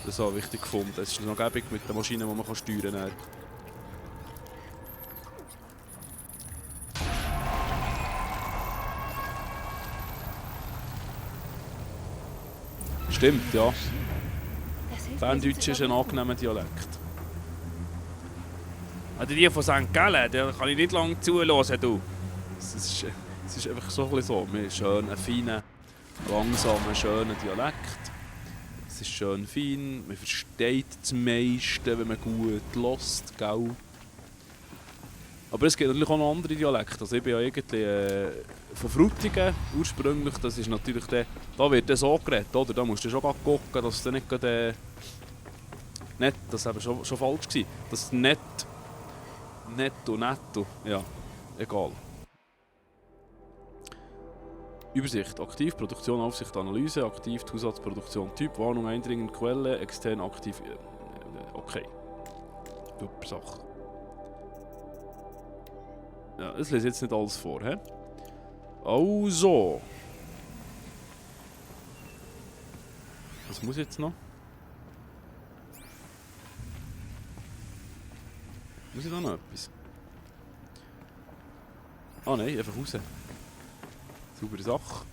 Das habe ich wichtig gefunden. Es ist noch gäbig mit der Maschine, die man steuern kann. Stimmt, ja. Berndeutsch ist ein angenehmer Dialekt. Also die von St. Gallen, da kann ich nicht lange zuhören, du. Es ist einfach so ein bisschen so. Wir haben schön einen feinen, langsamen, schönen Dialekt. Es ist schön fein, man versteht das meiste, wenn man gut hört, gell? Aber es gibt natürlich auch noch andere Dialekte. Also ich bin ja irgendwie von Frutigen ursprünglich, das ist natürlich der, da wird so geredet, oder? Da musst du schon gucken, dass du nicht gerade... Nicht, das war schon falsch gewesen. Das netto, ja, egal. Übersicht, aktiv, Produktion, Aufsicht, Analyse, aktiv, Zusatz, Produktion, Typ, Warnung, eindringend, Quelle, extern, aktiv, okay. Super Sache. Ja, das lese ich jetzt nicht alles vor, hä? Also. Was muss ich jetzt noch? Muss ich da noch etwas? Ah nein, einfach raus. Saubere Sache.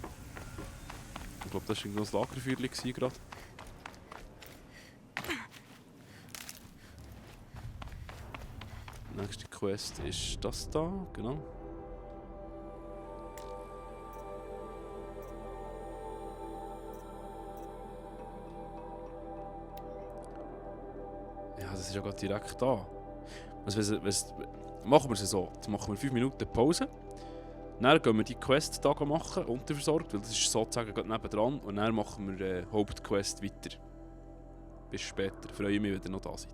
Ich glaube, das war irgendwo das Lagerfeuerchen gerade. Nächste Quest ist das da, genau. Ja, das ist ja gerade direkt da. Also, machen wir es so. Jetzt machen wir 5 Minuten Pause. Dann gehen wir die Quest da machen, unterversorgt, weil das ist sozusagen gerade nebendran. Und dann machen wir Hauptquest weiter. Bis später. Freue mich, wenn ihr noch da seid.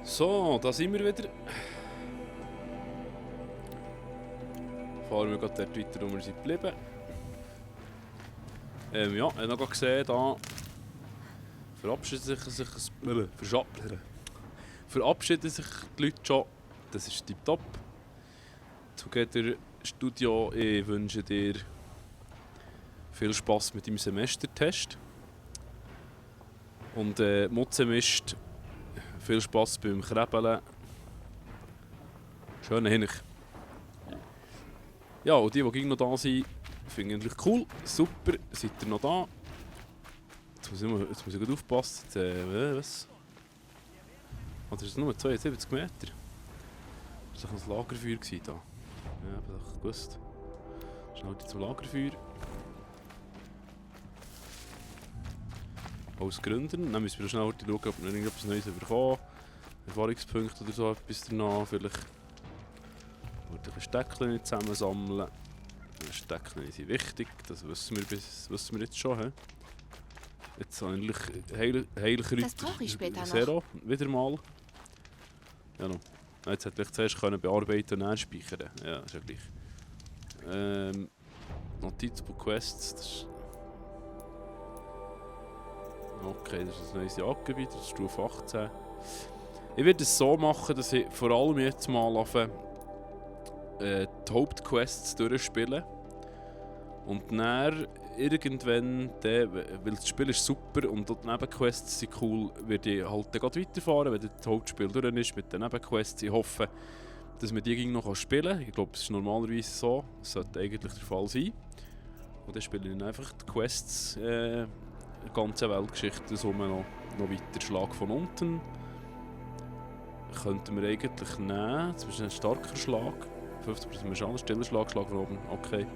So, da sind wir wieder. Fahren wir gerade dort weiter, wo wir sind geblieben. Ja, ich habe noch gesehen, da verabschieden sich die Leute schon. Das ist tipptopp. Together Studio, ich wünsche dir viel Spass mit deinem Semestertest. Und Mutzenmist, viel Spass beim Krebeln. Schönen Hinch. Ja, und die noch da sind, finde ich natürlich cool. Super, seid ihr noch da? Jetzt muss ich gut aufpassen. Was? Oder ist es nur 72 Meter? Das war doch ein Lagerfeuer da. Ja, ich habe doch gewusst. Schnell zum Lagerfeuer. Aus Gründen. Dann müssen wir schnell schauen, ob wir irgendetwas Neues bekommen. Erfahrungspunkte oder so etwas danach. Vielleicht ein Steckchen nicht zusammensammeln. Steckchen sind wichtig, das wissen wir jetzt schon. He? Jetzt eigentlich Heilkräuter Zero, wieder mal. Ja, no. Jetzt hätte ich zuerst bearbeiten und dann speichern. Ja, ist ja gleich. Notizbuch Quests. Das ist okay, das ist ein neues Jagdgebiet, das ist Stufe 18. Ich werde es so machen, dass ich vor allem jetzt mal anfange, die Hauptquests durchspielen. Und dann irgendwann, weil das Spiel ist super und die Nebenquests sind cool, werde ich halt dann weiterfahren, wenn das Hauptspiel durch ist mit den Nebenquests. Ich hoffe, dass man die noch spielen kann. Ich glaube, es ist normalerweise so. Das sollte eigentlich der Fall sein. Und dann spiele ich einfach die Quests, die ganze Weltgeschichte so noch weiter. Schlag von unten. Könnten wir eigentlich nehmen. Das ist ein starker Schlag. 50% Schaden, stiller Schlag, Schlag von oben. Okay.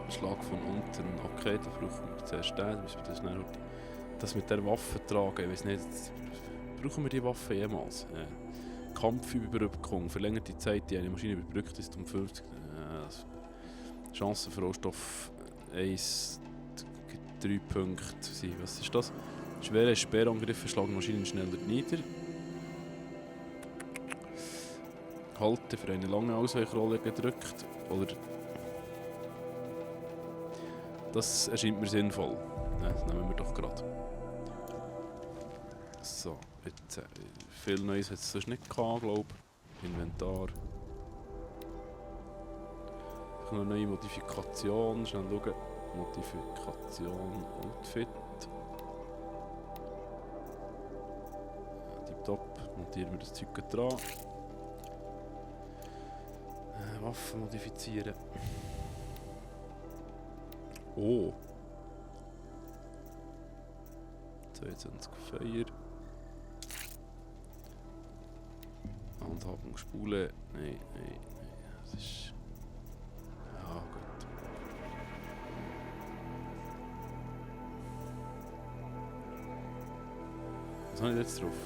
Schlag von unten. Okay, da brauchen wir zuerst den. Das mit der Waffe tragen. Ich weiß nicht, brauchen wir die Waffe jemals? Kampfüberbrückung. Verlängert die Zeit, die eine Maschine überbrückt ist, um 50. Chance für Rohstoff 1. 3 Punkte. Was ist das? Schwere Speerangriffe schlagen Maschinen schneller nieder. Halte für eine lange Ausweichrolle gedrückt. Oder das erscheint mir sinnvoll. Ja, das nehmen wir doch gerade. So, jetzt viel Neues hat es sonst nicht gehabt, glaube ich. Inventar. Noch eine neue Modifikation. Schnell schauen. Modifikation Outfit. Tipptopp. Montieren wir das Zeug dran. Waffen modifizieren. Oh. 22 Feuer. Handhabung Spule. Nein. Das ist. Ja, gut. Was habe ich jetzt drauf?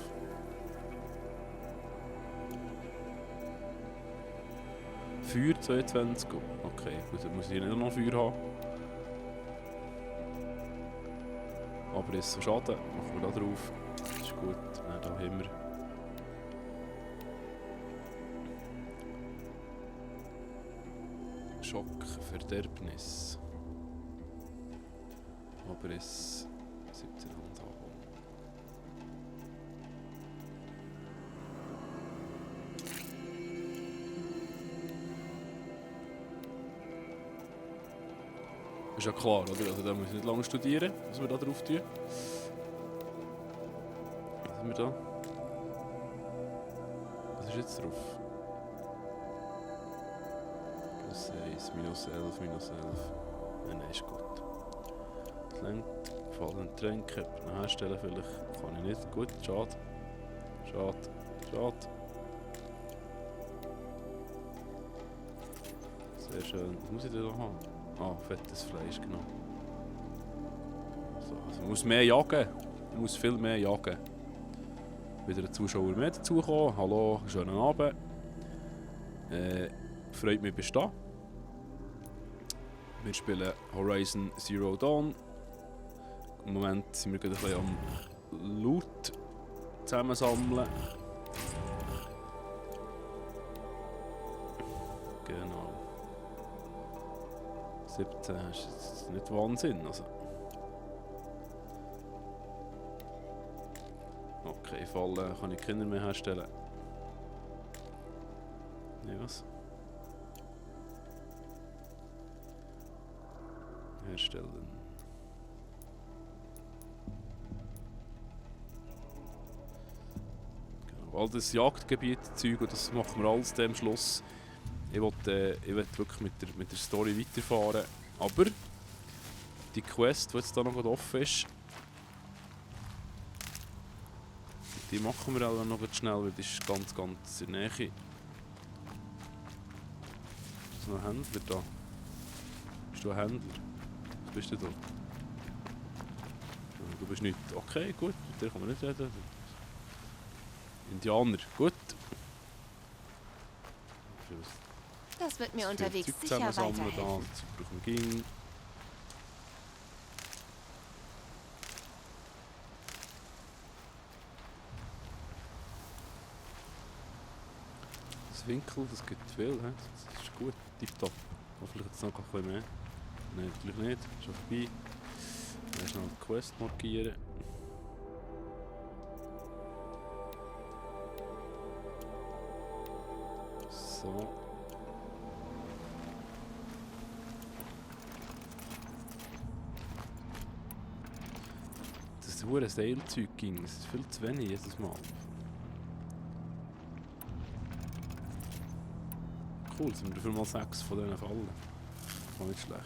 Feuer 22. Okay, gut, dann muss ich nicht noch Feuer haben. Aber ist so schade, machen wir da drauf. Das ist gut. Dann da haben wir. Schock, Verderbnis. Aber es 17 Handhabung. Ist ja klar, oder? Also da muss ich nicht lange studieren, was wir da drauf tun. Was haben wir da? Was ist jetzt drauf? Plus 1, minus 11, minus 11. Nein, ist gut. Das längt. Fallen Tränke. Herstellen vielleicht. Kann ich nicht. Gut, schade. Schade. Sehr schön. Was muss ich denn da haben? Ah, fettes Fleisch, genau. So, also man muss mehr jagen. Man muss viel mehr jagen. Wieder ein Zuschauer mehr dazukommen. Hallo, schönen Abend. Freut mich, bist du da. Wir spielen Horizon Zero Dawn. Im Moment sind wir gerade ein bisschen am Loot zusammensammeln. Genau. 17 ist jetzt nicht Wahnsinn. Also. Okay, Fallen kann ich Kinder mehr herstellen. Nee, was? Herstellen. Genau, all das Jagdgebiet-Zeug, und das machen wir alles am Schluss. Ich will wirklich mit der Story weiterfahren. Aber die Quest, die jetzt da noch offen ist, die machen wir auch noch schnell, weil die ist ganz in der Nähe. Ist noch ein Händler da? Bist du ein Händler? Was bist du da? Du bist nicht. Okay, gut, mit dir kann man nicht reden. Indianer, gut. Das wird mir Viel unterwegs Zeug sicher zusammensammeln da, weiterhelfen. das Zeug brauchen wir ging. Das Winkel, das gibt viel, he? Das ist gut, tipptopp. Hoffentlich jetzt noch ein bisschen mehr. Nein, natürlich nicht, schon vorbei. Dann schnell die Quest markieren. So. Das hure Seilzeug ging, das ist viel zu wenig jedes Mal. Cool, sind wir dafür mal 6 von diesen Fallen. War nicht schlecht.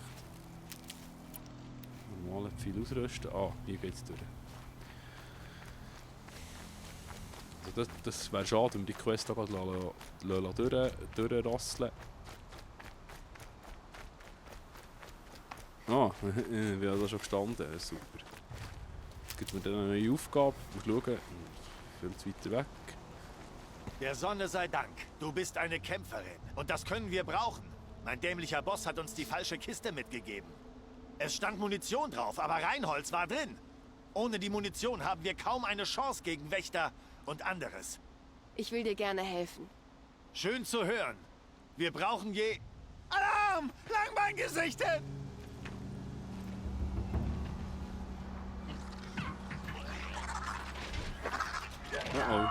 Normal viel ausrüsten. Ah, hier geht's durch. Also das wäre schade, wenn wir die Quest auch durchrasseln. Ah, wie hat das schon gestanden? Super. Jetzt gibt mir dann eine neue Aufgabe. Mal schauen. Viel zu weit weg. Der Sonne sei Dank. Du bist eine Kämpferin. Und das können wir brauchen. Mein dämlicher Boss hat uns die falsche Kiste mitgegeben. Es stand Munition drauf, aber Reinholz war drin. Ohne die Munition haben wir kaum eine Chance gegen Wächter und anderes. Ich will dir gerne helfen. Schön zu hören. Wir brauchen Alarm! Langbeingesichtet! Oh.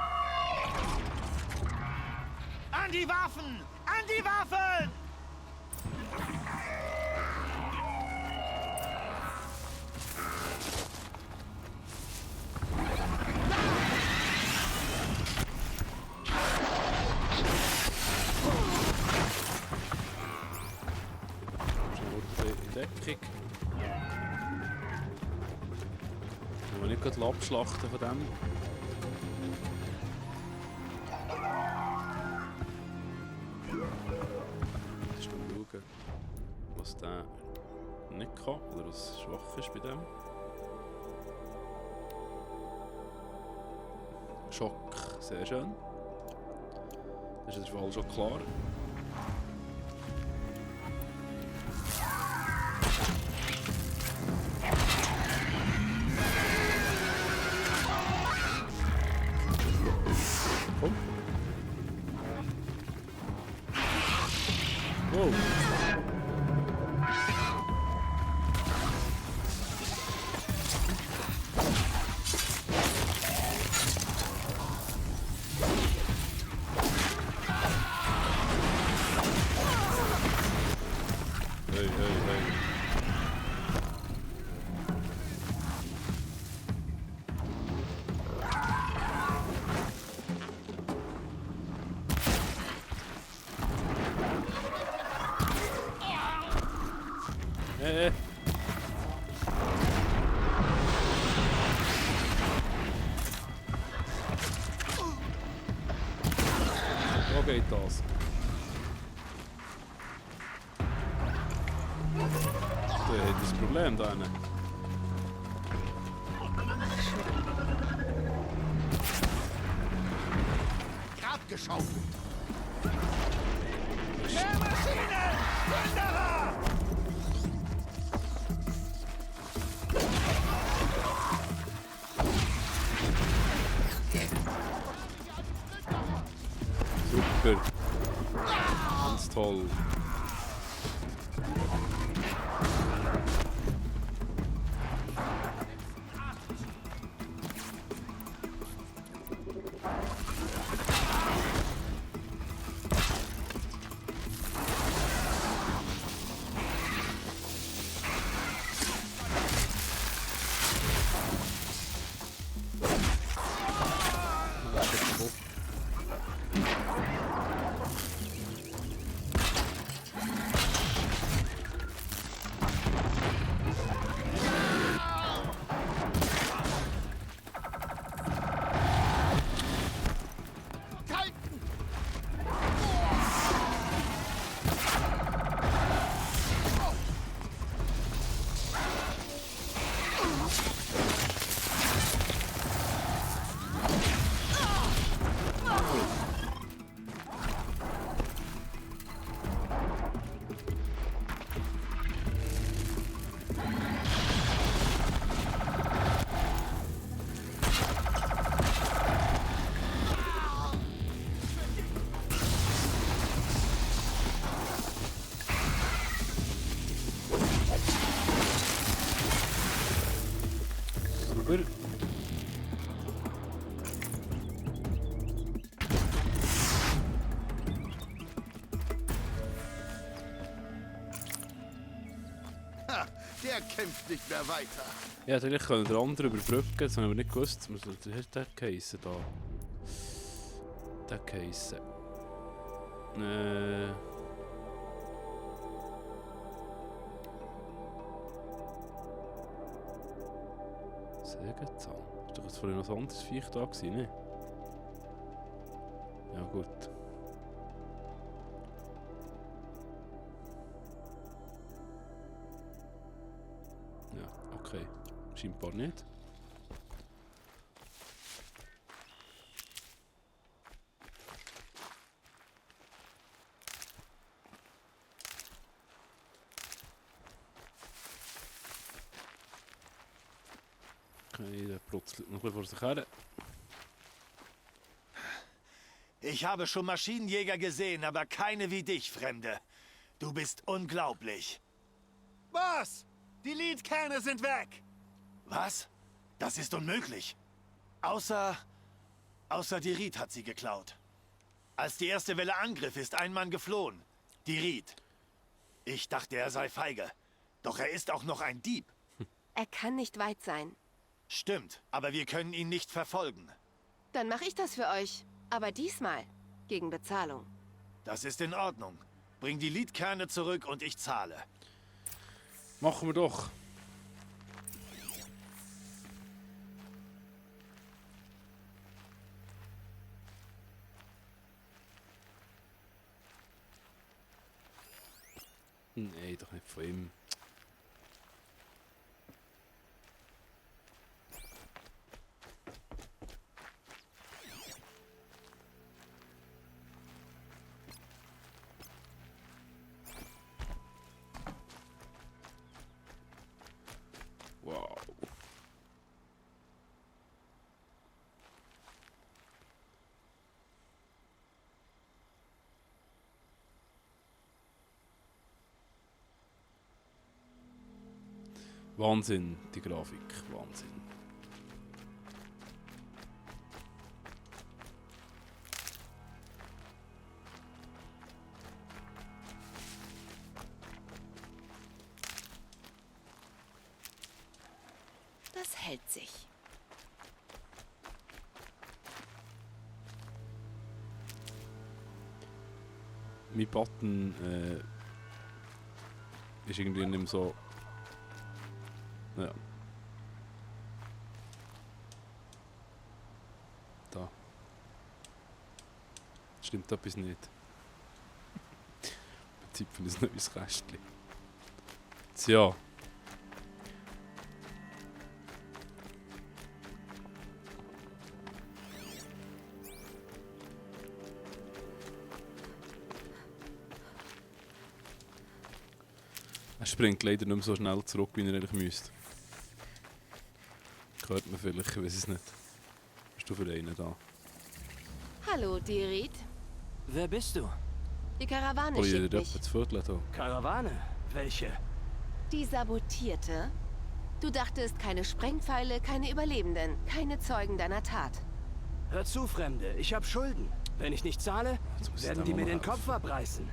An die Waffen! An die Waffen! Schnell in Deckung. Wollen wir nicht gerade abschlachten von dem? Was der nicht kann oder was schwach ist bei dem. Schock, sehr schön. Das ist der Fall schon klar. Komm. Wow. So geht das. Der hat das Problem da hinten. Grab geschaufelt. Der Maschine! Wanderer! Super. Ganz toll. Super. Ha, der kämpft nicht mehr weiter. Ja, natürlich können den anderen überbrücken, das haben wir nicht gewusst. Was hat der geheissen da? Der geheissen. Sägezahn. Ist doch jetzt vorhin noch ein anderes Viech da gewesen, ne? Ja gut. Ja, okay. Scheinbar nicht. Okay, der brutzelt noch ein bisschen vor sich her. Ich habe schon Maschinenjäger gesehen, aber keine wie dich, Fremde. Du bist unglaublich. Was? Die Leadkerne sind weg! Was? Das ist unmöglich. Außer die Ried hat sie geklaut. Als die erste Welle angriff, ist ein Mann geflohen. Die Ried. Ich dachte, er sei feige. Doch er ist auch noch ein Dieb. Er kann nicht weit sein. Stimmt, aber wir können ihn nicht verfolgen. Dann mache ich das für euch. Aber diesmal gegen Bezahlung. Das ist in Ordnung. Bring die Leadkerne zurück und ich zahle. Machen wir doch. Nein, doch nicht von ihm. Wow. Wahnsinn, die Grafik, Wahnsinn. Das hält sich. Mein Button ist irgendwie nicht mehr so. Ja. Da. Stimmt etwas nicht. Zeit für ein neues Kästchen. Tja. Er springt leider nicht mehr so schnell zurück, wie er eigentlich müsste. Hört man vielleicht, ich weiß es nicht. Bist du für einen da? Hallo, Dirit. Wer bist du? Die Karawane Probier schickt dir mich. etwas zu vierteln hier. Karawane? Welche? Die sabotierte? Du dachtest, keine Sprengpfeile, keine Überlebenden, keine Zeugen deiner Tat. Hör zu, Fremde, ich hab Schulden. Wenn ich nicht zahle, Jetzt muss ich werden dem die mir mal den helfen. Kopf abreißen.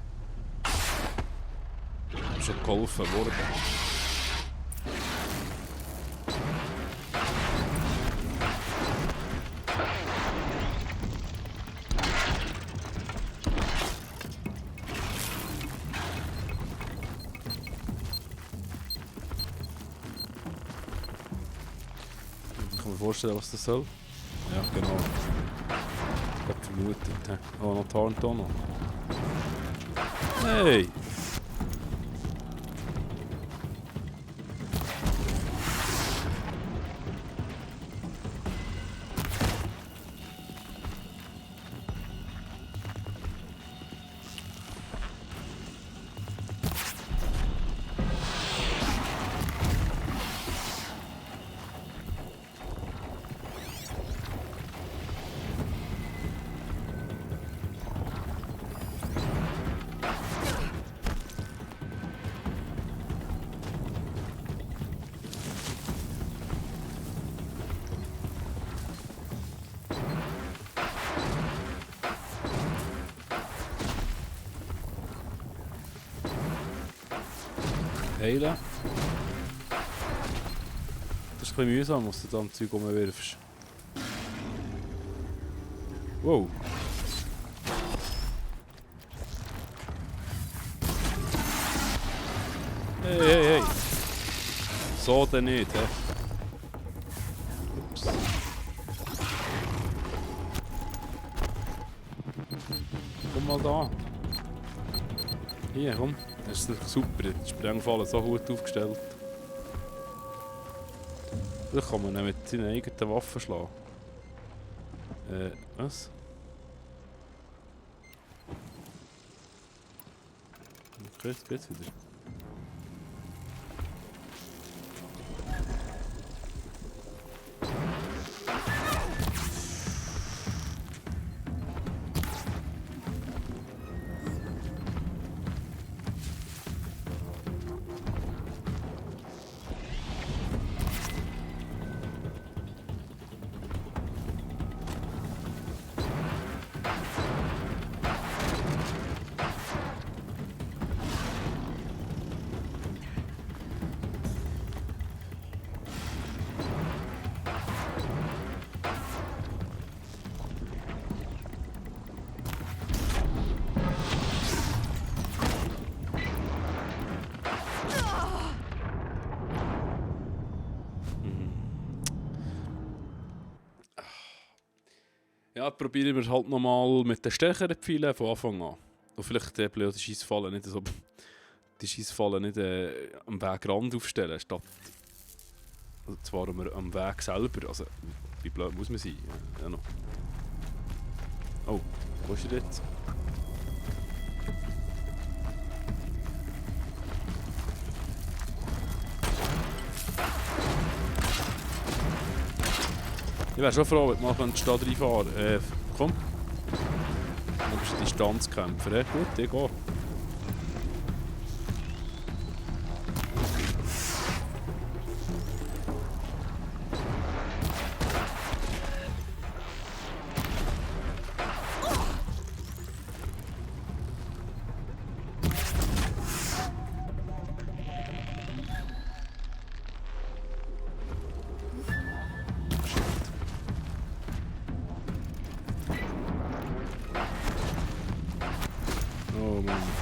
Schon geholfen worden. Ich kann mir vorstellen, was das soll. Ja, genau. Ich habe vermutet. Oh, noch Tarnton. Hey! Heilen. Das ist ein bisschen mühsam, was du da am Zeug rumwirfst. Wow. Hey, hey, hey. So denn nicht, hä? Ups. Komm mal da. Hier, komm. Das ist super, die Sprengfallen so gut aufgestellt. Vielleicht kann man ihn mit seinen eigenen Waffen schlagen. Was? Okay, jetzt geht's wieder. Ja, probieren wir halt nochmal mit den stärkeren Pfeilen von Anfang an. Und vielleicht die Scheissfallen nicht so. Die Scheissfallen nicht am Wegrand aufstellen, statt. Also zwar am Weg selber. Also, wie blöd muss man sein? Ja, noch. Oh, wo ist er jetzt? Ich wäre schon froh, wenn wir mal in die Stadt reinfahren. Komm. Du bist ein Distanzkämpfer. Gut, ich gehe. Oh Mann.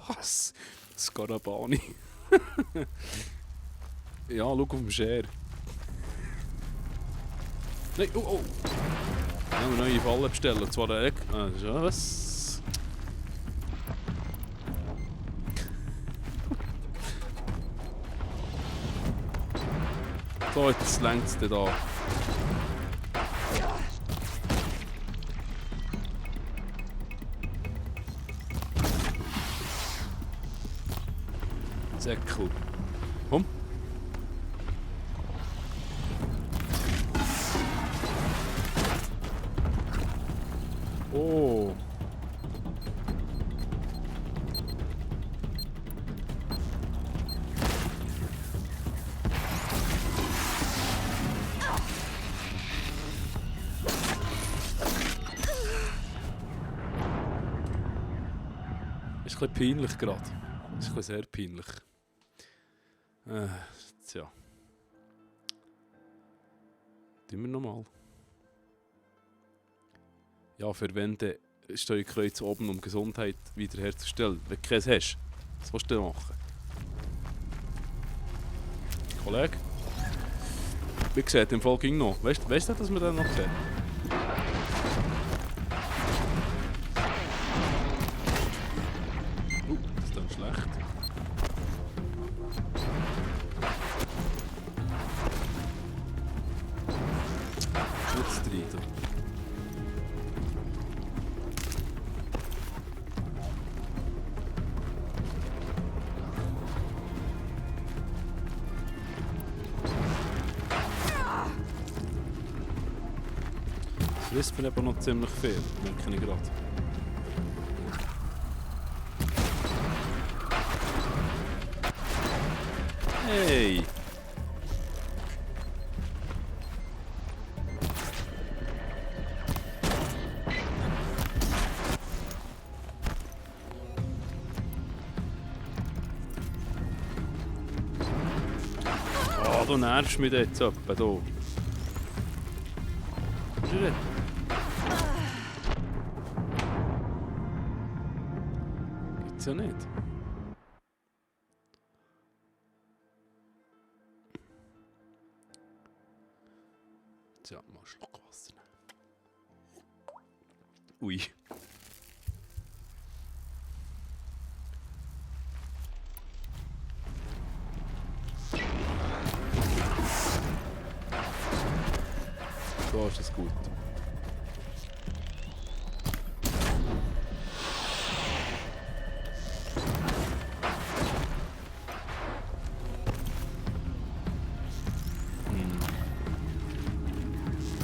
Was? Scarabani. Ja, schau auf dem Share. Nein, oh, oh! Wir haben eine neue Falle bestellen, und zwar der das ist ja was. So, jetzt längt es da. Sehr cool. Komm. Oh. Ist ein bisschen peinlich gerade. Ist ein bisschen sehr peinlich. Tja. Tun wir nochmal. Ja, verwende Steuerkreuz oben, um Gesundheit wiederherzustellen. Wenn du keins hast, was willst du denn machen? Kollege? Wie gesagt, im Fall ging noch. Weißt du, dass wir den noch sehen? Das ist dann schlecht. Jetzt rein. Das frisst mir aber noch ziemlich viel, merke ich gerade. Hey! Oh, du nervst mich jetzt etwa hier. Gibt's ja nicht. Tja, mal einen Schluck Wasser nehmen. Ui. So ist es gut.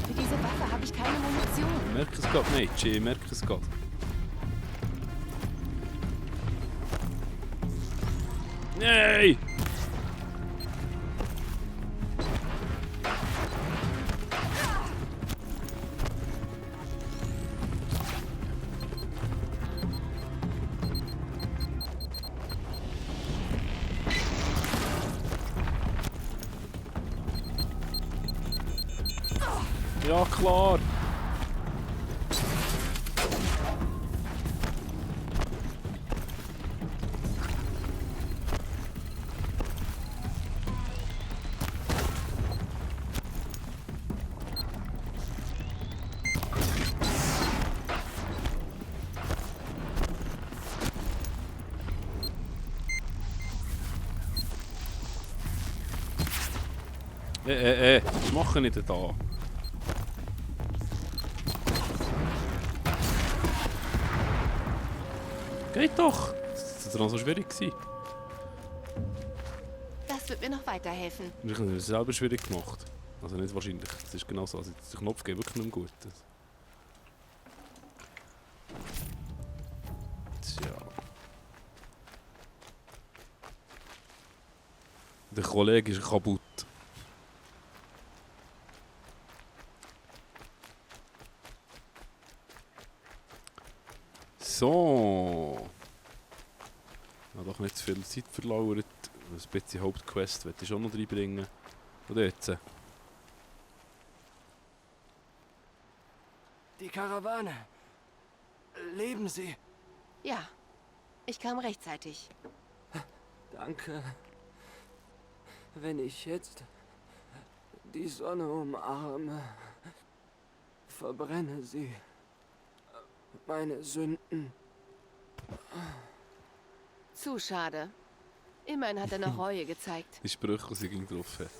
Für diese Waffe habe ich keine Munition. Ich merke es gerade nicht, ich merke es gerade. Nein! Ja, klar! Was mache ich denn da? Geht doch! Das war noch so schwierig. Das wird mir noch weiterhelfen. Ich habe es selber schwierig gemacht. Also nicht wahrscheinlich. Das ist genau so. Also der Knopf geht wirklich nicht mehr gut. Tja. Der Kollege ist kaputt. So. Ich habe doch nicht zu viel Zeit verlauert. Ein bisschen Hauptquest möchte ich auch noch reinbringen. Oder jetzt? Die Karawane. Leben sie? Ja, Ich kam rechtzeitig. Danke. Wenn ich jetzt die Sonne umarme, verbrenne sie meine Sünden. Zu schade. Immerhin hat er noch Reue gezeigt. Die Sprüche, die sie gegen drauf hat.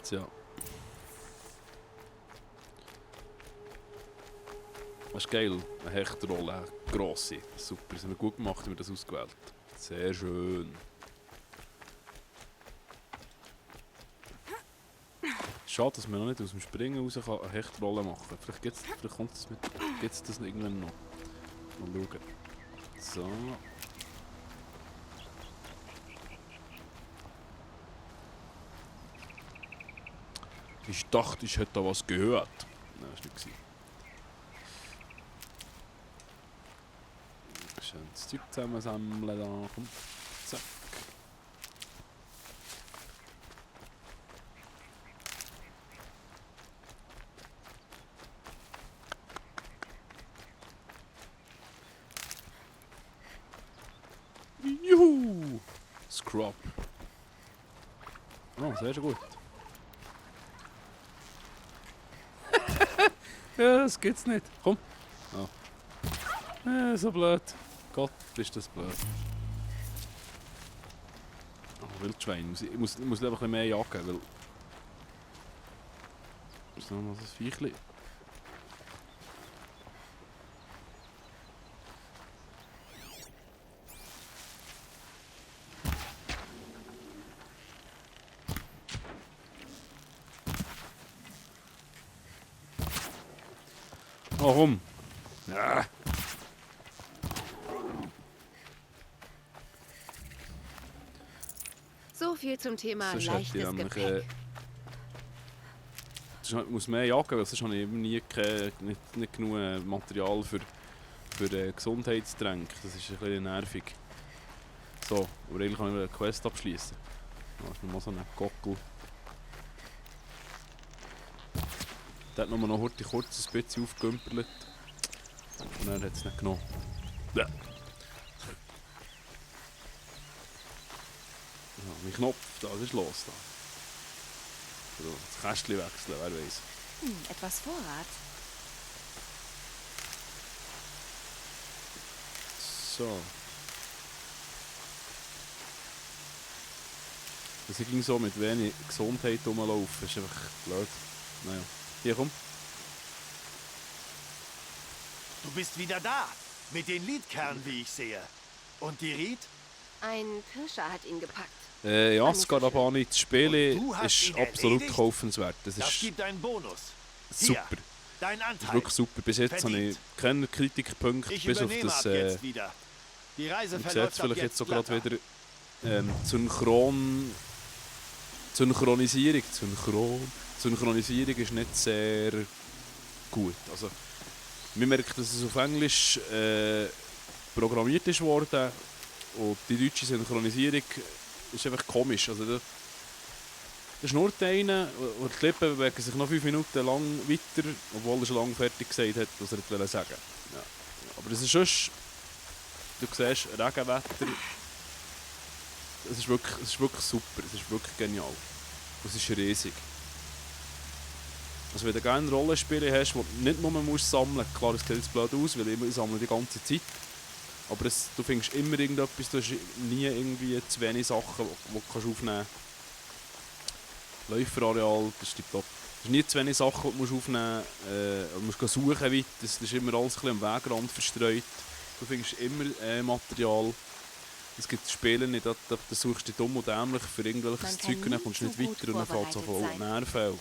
Tja. Das ist geil. Eine Hechtrolle, eine grosse. Super, das haben wir gut gemacht, haben wir das ausgewählt. Sehr schön. Schade, dass man noch nicht aus dem Springen raus eine Hechtrolle machen kann. Vielleicht kommt es mit. Gibt's das irgendwann noch? Mal schauen. So. Ich dachte, ich hätte da was gehört. Nein, das war nicht. Schön das Zeug zusammensammeln da. Komm. Zack. Juhu! Scrub. Oh, sehr gut. Ja, das gibt's nicht. Komm. Oh. So blöd. Gott, ist das blöd. Oh, Wildschwein. Ich muss einfach ein bisschen mehr jagen, weil... Das ist noch mal das Viechli. Warum? Ja. So viel zum Thema Sonst hätte ich leichtes nämlich, Gepäck. ich muss mehr jagen, weil sonst habe ich eben nicht genug Material für Gesundheitstränke. Das ist ein bisschen nervig. So, aber eigentlich kann ich eine Quest abschließen. Da ist nochmal so ein Gockel. Der hat nochmal noch heute kurz ein bisschen aufgegümpelt. Und er hat es nicht genommen. Ja. Ja, mein Knopf, da, was ist los da? So, das Kästchen wechseln, wer weiß. Etwas Vorrat. So. Das ging so mit wenig Gesundheit rumlaufen, ist einfach blöd. Naja. Hier, komm. Du bist wieder da. Mit den Liedkernen, wie ich sehe. Und die Ried? Ein Pirscher hat ihn gepackt. Ja, es geht aber auch nicht. Das Spiel Und du hast ist ihn absolut erledigt? kaufenswert. Das Das ist gibt einen Bonus. super. Hier, dein Das Anteil. ist wirklich super. Bis jetzt habe ich Verdient. keinen Kritikpunkt, Ich bis auf übernehme das... ab jetzt wieder. Die Reise Ich sehe verläuft jetzt vielleicht ab jetzt so gerade glatter. wieder Synchronisierung ist nicht sehr gut. Also, man merkt, dass es auf Englisch programmiert ist worden und die deutsche Synchronisierung ist einfach komisch. Also, da schnurrt einer und die Lippen bewegen sich noch 5 Minuten lang weiter, obwohl er schon lange fertig gesagt hat, was er wollte sagen. Ja. Aber es ist sonst, du siehst, Regenwetter, es ist wirklich super, es ist wirklich genial. Es ist riesig. Also wenn du gerne Rollenspiele hast, die nicht nur man muss sammeln, klar, es sieht jetzt blöd aus, weil ich sammle die ganze Zeit. Aber du findest immer irgendetwas, du hast nie irgendwie zu wenig Sachen, die du aufnehmen kannst. Läuferareal, das ist tipptopp. Es sind nie zu wenig Sachen, die du aufnehmen musst. Du musst suchen weit, das ist immer alles ein bisschen am Wegrand verstreut. Du findest immer Material. Es gibt Spiele nicht, da suchst du dich dumm und dämlich für irgendwelches Zeug und dann kommst du nicht weiter und dann fällt es auf die Nerven.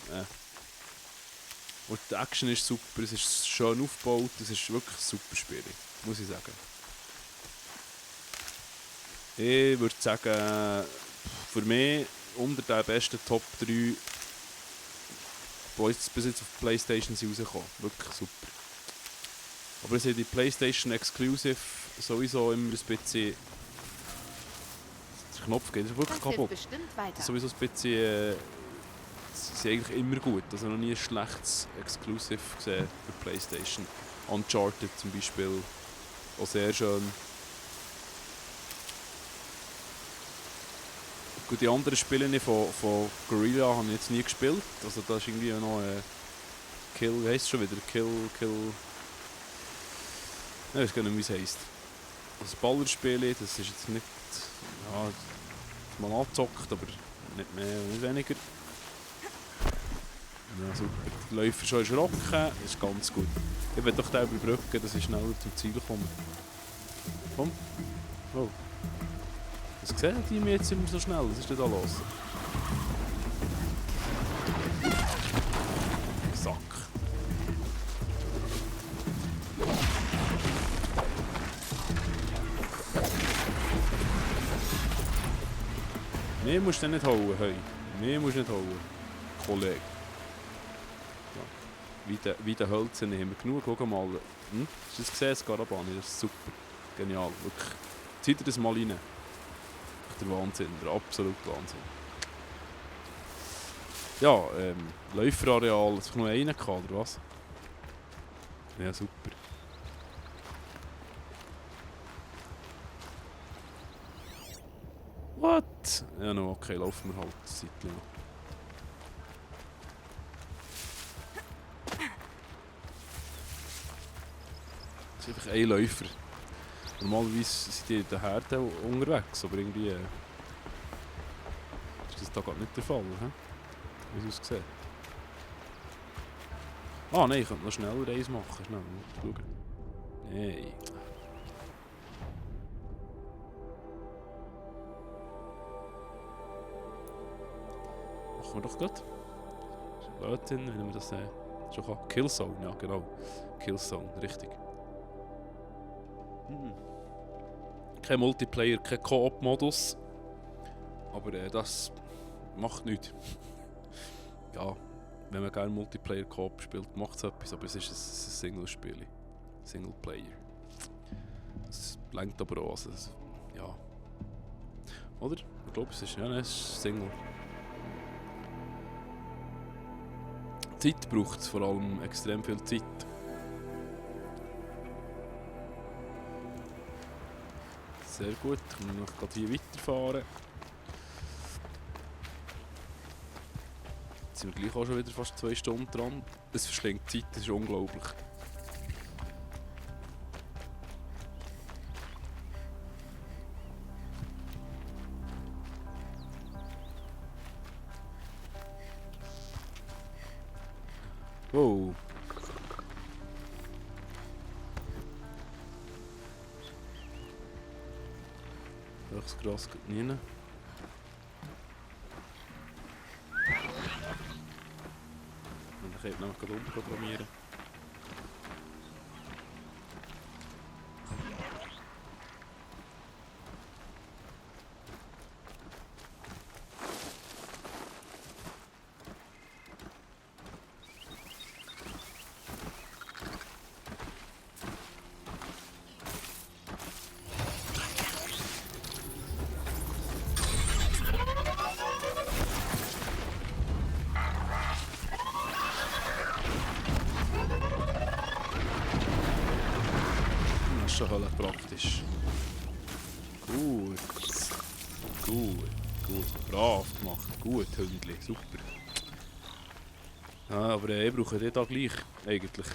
Und die Action ist super, es ist schön aufgebaut, es ist wirklich ein super Spiel, muss ich sagen. Ich würde sagen, für mich unter den besten Top 3, die bis jetzt auf die Playstation sind rausgekommen. Wirklich super. Aber es sind die Playstation Exclusive sowieso immer ein bisschen... Der Knopf geht wirklich Das kaputt. hilft bestimmt weiter. Sowieso ein bisschen... sie sind eigentlich immer gut. Also noch nie ein schlechtes Exclusive gesehen für Playstation. Uncharted zum Beispiel. Auch sehr schön. Gut, die anderen Spiele von Guerrilla habe ich jetzt nie gespielt. Also da ist irgendwie noch Kill, wie heisst es schon wieder? Kill... Ich weiß gar nicht, wie es heisst. Also Ballerspiele, das ist jetzt nicht... Ja, mal angezockt, aber nicht mehr und nicht weniger. Ja, super. Der Läufer schon erschrocken, das ist ganz gut. Ich will doch den überbrücken, dass ich schneller zum Ziel komme. Komm. Oh. Was sehen die mir jetzt immer so schnell? Was ist denn da los? Sack. Mir musst du nicht hauen, hey. Mir musst du nicht hauen, Kollege. Ja. Wie der Hölzer haben wir genug. Guck mal. Hast du das gesehen, das Garabani? Das ist super. Genial. Wirklich. Zieht ihr das mal rein. Der Wahnsinn. Der absolute Wahnsinn. Ja, Läuferareal. Hast du noch einen gehabt, oder was? Ja, super. What? Ja, no, okay, laufen wir halt eine Zeit lang. Das ist einfach ein Läufer. Normalerweise sind die in der Herde unterwegs, aber irgendwie ist das da gerade nicht der Fall, wie es aussieht. Ah nein, ich könnte noch schneller eins machen. Schnell, schauen. Nein. Machen wir doch gut. Das ist Blödsinn, wenn wir das schon kann. Killzone, ja genau. Killzone, richtig. Kein Multiplayer, kein Koop-Modus. Aber das macht nichts. Ja, wenn man gerne Multiplayer-Koop spielt, macht es etwas, aber es ist ein Single-Spiel. Singleplayer. Es lenkt aber auch. Also ja. Oder? Ich glaube, es ist ein Single. Zeit braucht es, vor allem extrem viel Zeit. Sehr gut, ich kann noch gerade hier weiterfahren. Jetzt sind wir gleich auch schon wieder fast 2 Stunden dran. Es verschlingt Zeit, das ist unglaublich. Wow. Das Gras geht nie rein. Und ich kann nämlich gerade umprogrammieren. Das ist schon höllisch praktisch. Gut. Gut. Gut. Brav gemacht. Gut, Hündli. Super. Ja, aber ich brauche den da gleich. Eigentlich.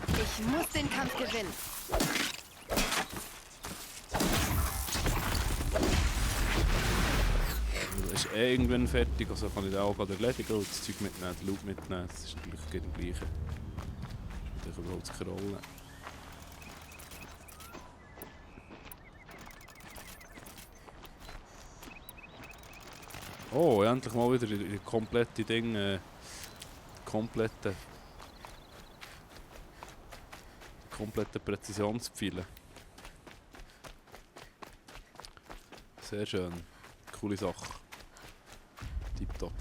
Ich muss den Kampf gewinnen. Das ist irgendwann fertig, also kann ich den auch gerade erledigen und das Zeug mitnehmen, den Loot mitnehmen, das ist natürlich genau das Gleiche. Das spielt überhaupt keine Rolle. Oh, endlich mal wieder die komplette Ding, komplette Präzisionspfeile. Sehr schön, coole Sache. Tipptopp.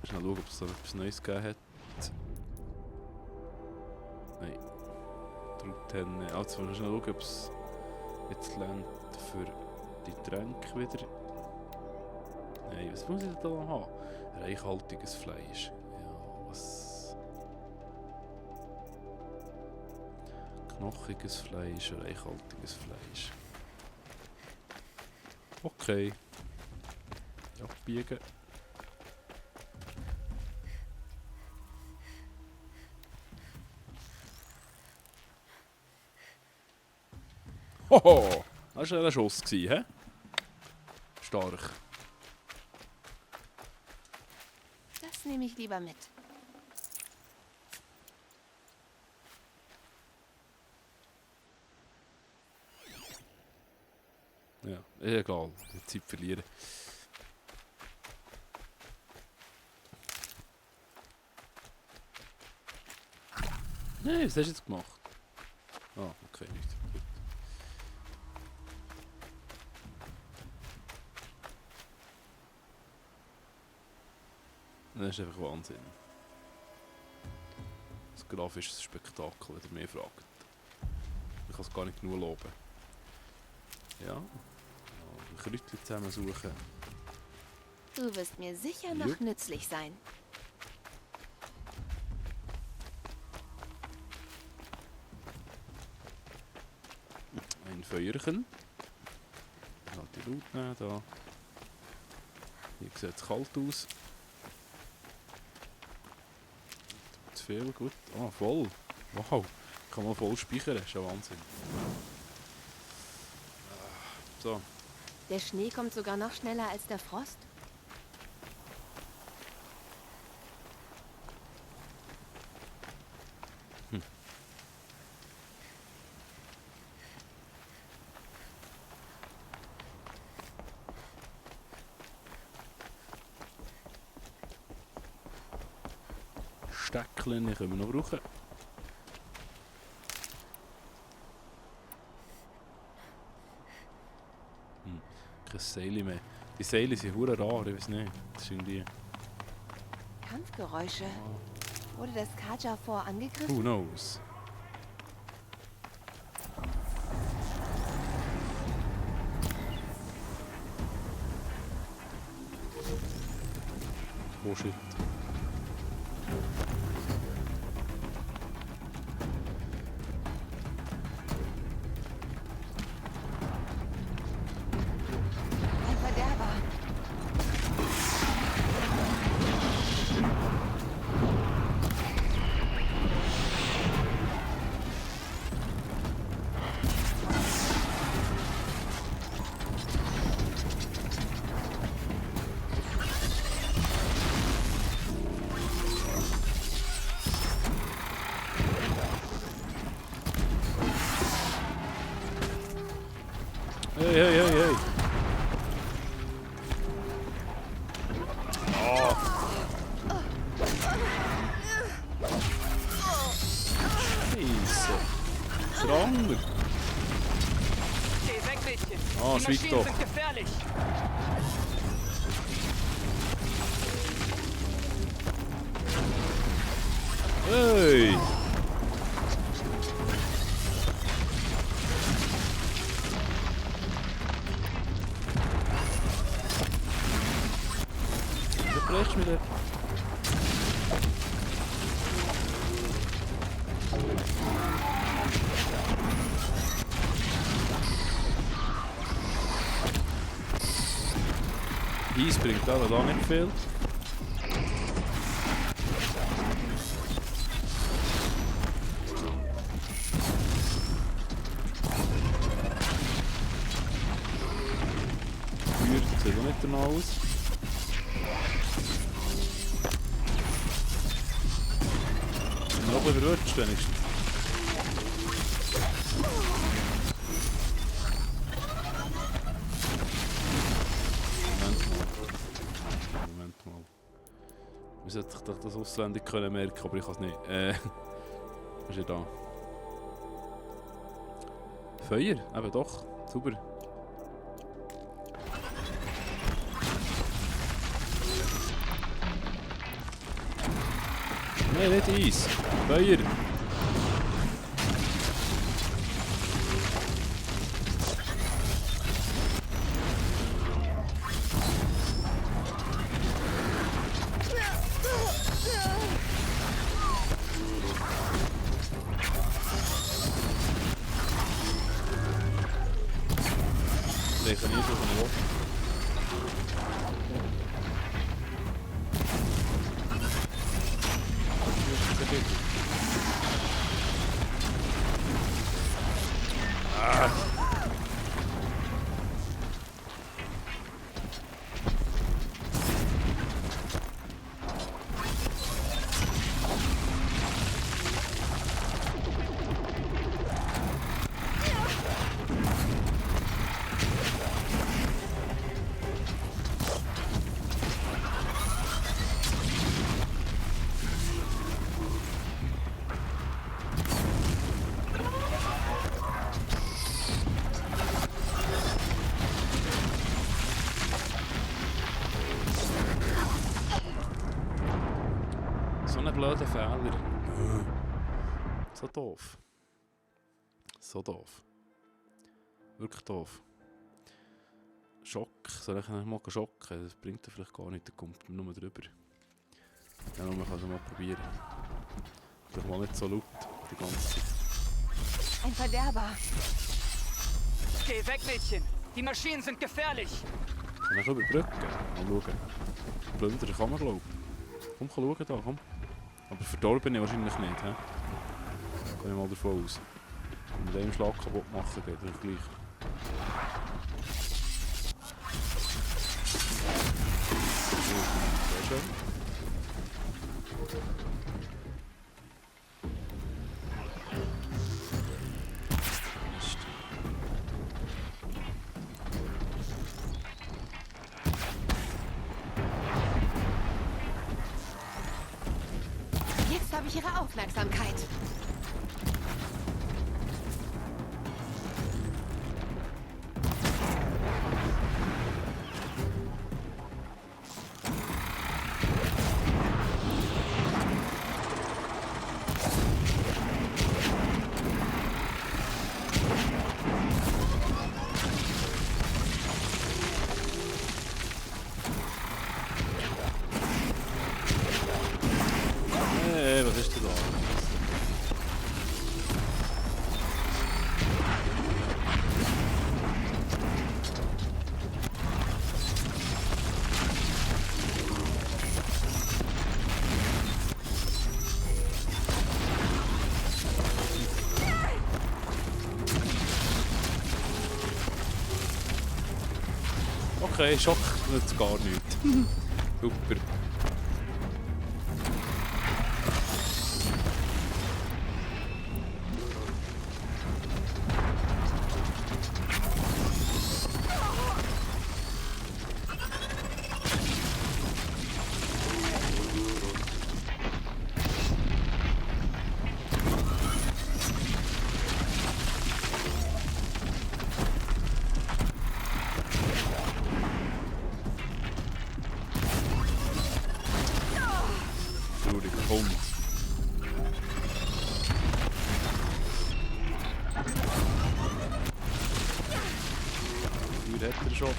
Schnell schauen, ob es da etwas Neues gegeben hat. Nein. Truthenne. Also schnell schauen, ob es jetzt lernt für die Tränke wieder. Nein, was muss ich da noch haben? Reichhaltiges Fleisch. Ja, was? Knochiges Fleisch, reichhaltiges Fleisch. Okay. Abbiegen. Hoho! Das war ein Schuss, hä? Stark. Das nehme ich lieber mit. Ja, egal. Die Zeit verlieren. Nein, was hast du jetzt gemacht? Ah, okay, nicht. Gut. Das ist einfach Wahnsinn. Das grafische Spektakel, wenn ihr mehr fragt. Ich kann es gar nicht genug loben. Ja. Ein Kräutchen zusammensuchen. Du wirst mir sicher Jupp. noch nützlich sein. Ein Feuerchen. Halt die Loot nehmen, da. Hier sieht es kalt aus. Zu viel, gut. Ah, voll. Wow. Ich kann mal voll speichern, ist ja Wahnsinn. So. Der Schnee kommt sogar noch schneller als der Frost. Steckchen können wir noch brauchen. Kein Seil mehr. Die Seile sind hure rar, ich weiß nicht. Das ist irgendwie... Kampfgeräusche. Wurde das Kaja-Fort angegriffen? Who knows? Oh shit. Ein Verderber. Hey, hey, hey, hey. Oh. Scheiße. Dranger. Geh weg, Mädchen. Ah, Die schweig Maschinen doch. sind gefährlich. Hey. Du brechst mir den. Eis bringt aber da nicht viel. Feuer sieht auch nicht danach aus. Noch ein bisschen verrutscht wenigstens. Moment mal. Ich sollte doch das auswendig können merken, aber ich kann es nicht. Was ist ja da? Feuer? Eben doch. Super. Nein, nicht Eis. Feuer. Ich kann nicht so von ein blöder Fehler. So doof. So doof. Wirklich doof. Schock. Soll ich mal schocken? Das bringt er vielleicht gar nicht, da kommt man nur drüber. Ja, man kann es mal probieren. Vielleicht mal nicht so laut die ganze Zeit. Ein Verderber. Geh weg, Mädchen! Die Maschinen sind gefährlich! Kann ich überbrücken? Mal schauen. Plündern kann man, glaube ich. Komm, schauen da, komm. Aber verdorben wahrscheinlich nicht, hä? Gehe ich mal davon aus. Wenn wir den im Schlag kaputt machen, geht er gleich. Sehr schön. Mist. Jetzt habe ich Ihre Aufmerksamkeit. Hey, was ist denn da? Okay, Schock nützt gar nichts. Super. Kommt. Wie hat er schon?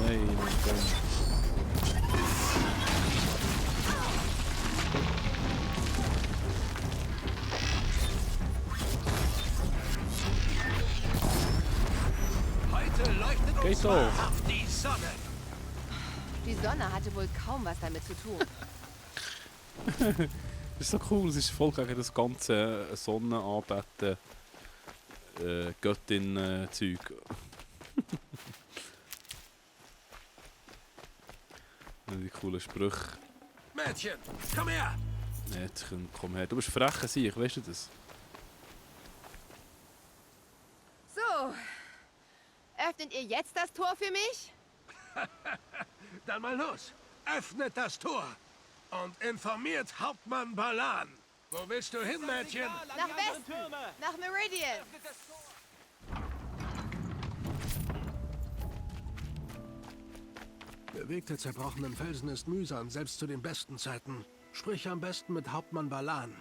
Nein, komm. Heute leuchtet Geht uns so. wahrhaft die Sonne. Die Sonne hatte wohl kaum was damit zu tun. Das ist so cool, es ist voll gegen das ganze Sonnenanbeten Göttin-Zeug. Die coolen Sprüche. Mädchen, komm her! Mädchen, komm her. Du bist freche Sieg, weißt du das? So, öffnet ihr jetzt das Tor für mich? Dann mal los. Öffnet das Tor und informiert Hauptmann Balan. Wo willst du hin, Mädchen? Nach Westen, nach Meridian. Der Weg der zerbrochenen Felsen ist mühsam, selbst zu den besten Zeiten. Sprich am besten mit Hauptmann Balan.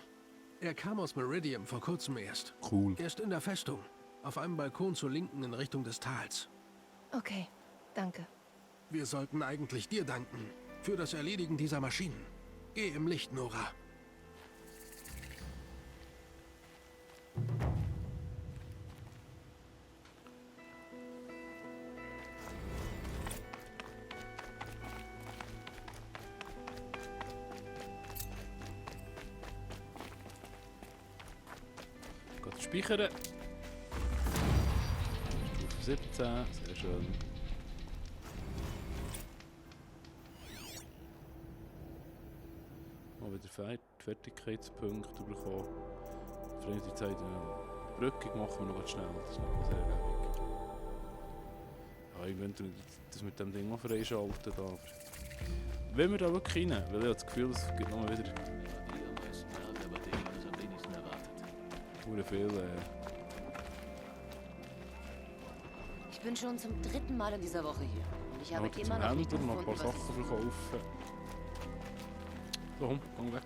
Er kam aus Meridian vor kurzem erst. Cool. Er ist in der Festung, auf einem Balkon zur Linken in Richtung des Tals. Okay, danke. Wir sollten eigentlich dir danken für das Erledigen dieser Maschinen. Geh im Licht, Nora. Geht speichern. Stufe 17, sehr schön. Mal wieder Fertigkeitspunkte bekommen. für eine Zeit eine Brücke machen wir noch schnell. Das ist noch sehr gäbig. Ja, irgendwann tun wir das mit dem Ding auch freischalten. Da. Aber wenn wir da wirklich rein, weil ich habe das Gefühl, es gibt noch mal wieder viel. Ich bin schon zum 3. Mal in dieser Woche hier. Und ich habe Zum immer noch nicht Händler noch ein gefunden, paar was Sachen verkaufen. So, komm weg.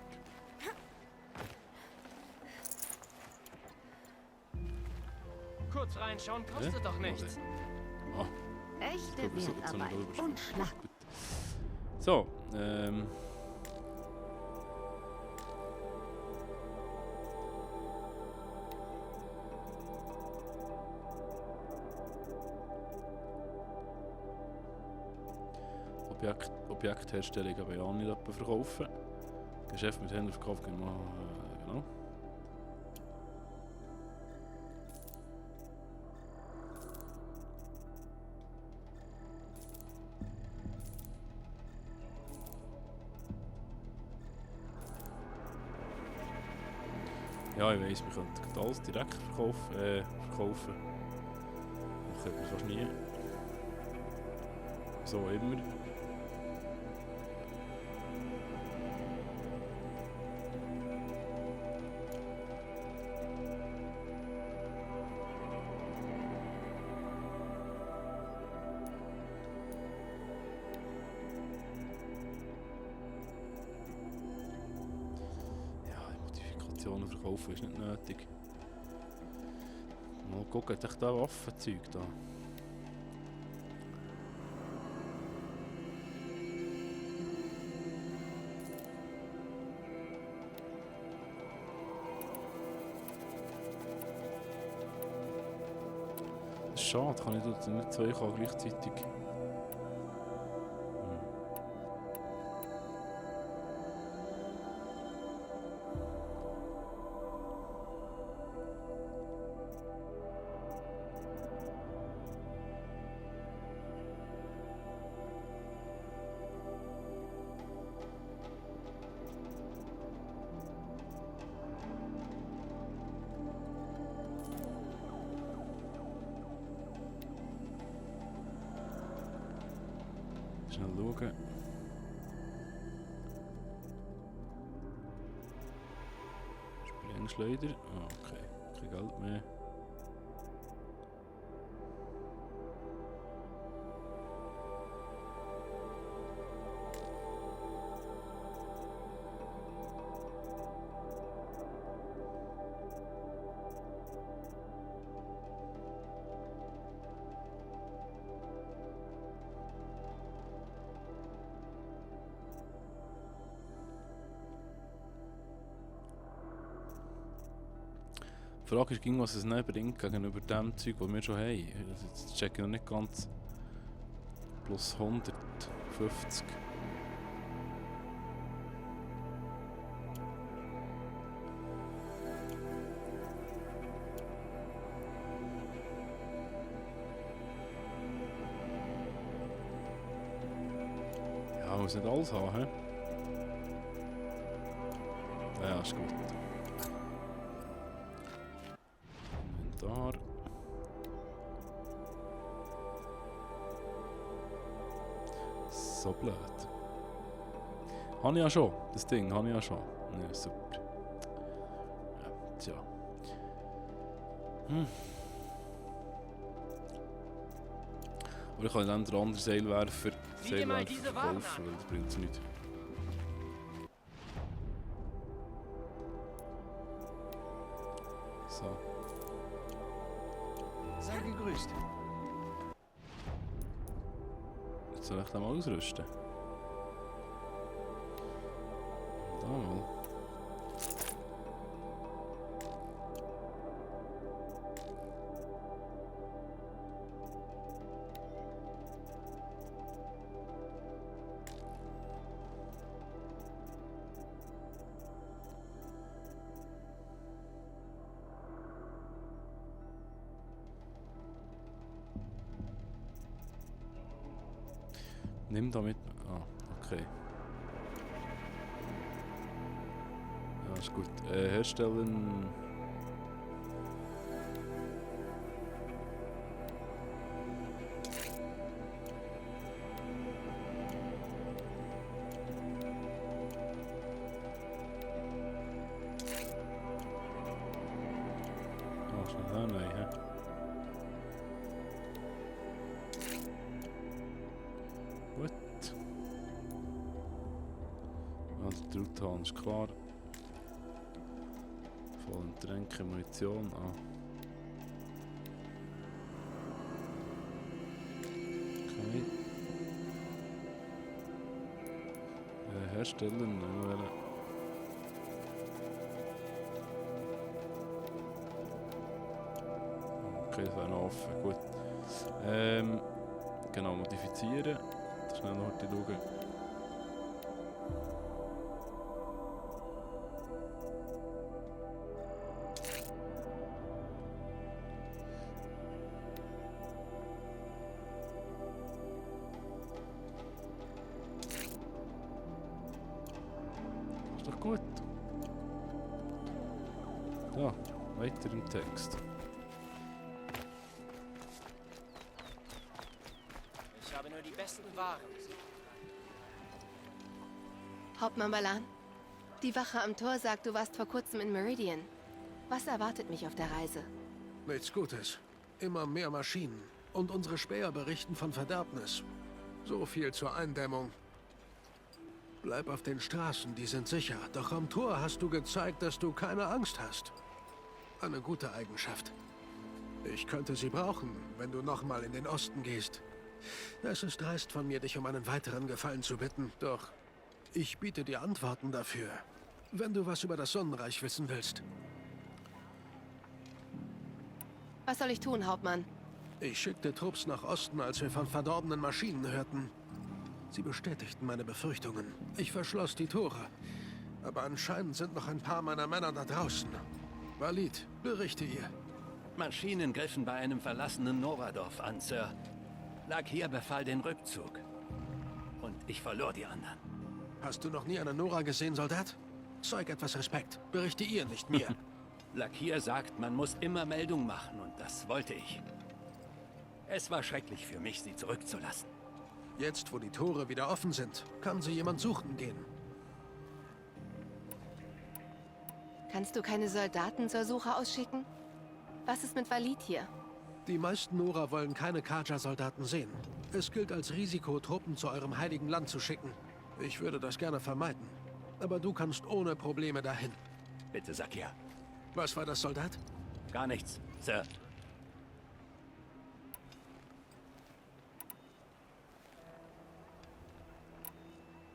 Kurz reinschauen kostet doch nichts. Ah, echte ich glaube, Wertarbeit und Schlag. So, Objektherstellung aber ja nicht jemanden verkaufen. Geschäft mit Händlerverkauf können wir genau. Ja, ich weiss, wir könnten alles direkt verkaufen. Das könnte man fast nie. So immer. Verkaufen ist nicht nötig. Mal gucken, hat echt da Waffenzeug da. Das ist schade, kann ich dort nicht zwei gleichzeitig. Schnell schauen. Sprengschleuder. Ah, okay. Kein Geld mehr. Die Frage ist, was es nicht bringt gegenüber dem Zeug, das wir schon haben. Jetzt checken wir noch nicht ganz. Plus 150. Ja, man muss nicht alles haben, hä? Ja, ist gut. Inventar. So blöd. Habe ich ja schon. Das Ding habe ich ja schon. Ja, super. Ja, tja. Aber ich kann dann den anderen Seilwerfer verkaufen, weil das bringt es nicht. So. Sei gegrüßt. Jetzt soll ich den mal ausrüsten. Da mal. Nimm damit. Ah, okay. Ja, ist gut. Herstellen. Truthahn ist klar. Vollen Tränke, Munition. Ah. Okay. Herstellen. Okay, das wäre noch offen. Gut. Genau, modifizieren. Schnell noch heute schauen. Ist doch gut. Ja, weiter im Text. Ich habe nur die besten Waren. Hauptmann Balan, die Wache am Tor sagt, du warst vor kurzem in Meridian. Was erwartet mich auf der Reise? Nichts Gutes. Immer mehr Maschinen. Und unsere Späher berichten von Verderbnis. So viel zur Eindämmung. Bleib auf den Straßen, die sind sicher. Doch am Tor hast du gezeigt, dass du keine Angst hast. Eine gute Eigenschaft. Ich könnte sie brauchen, wenn du nochmal in den Osten gehst. Es ist dreist von mir, dich um einen weiteren Gefallen zu bitten, doch ich biete dir Antworten dafür, wenn du was über das Sonnenreich wissen willst. Was soll ich tun, Hauptmann? Ich schickte Trupps nach Osten, als wir von verdorbenen Maschinen hörten. Sie bestätigten meine Befürchtungen. Ich verschloss die Tore. Aber anscheinend sind noch ein paar meiner Männer da draußen. Walid, berichte ihr. Maschinen griffen bei einem verlassenen Noradorf an, Sir. Lakir befahl den Rückzug. Und ich verlor die anderen. Hast du noch nie eine Nora gesehen, Soldat? Zeig etwas Respekt. Berichte ihr, nicht mir. Lakir sagt, man muss immer Meldung machen und das wollte ich. Es war schrecklich für mich, sie zurückzulassen. Jetzt, wo die Tore wieder offen sind, kann sie jemand suchen gehen. Kannst du keine Soldaten zur Suche ausschicken? Was ist mit Walid hier? Die meisten Nora wollen keine Kaja-Soldaten sehen. Es gilt als Risiko, Truppen zu eurem heiligen Land zu schicken. Ich würde das gerne vermeiden. Aber du kannst ohne Probleme dahin. Bitte, Zakir. Was war das, Soldat? Gar nichts, Sir.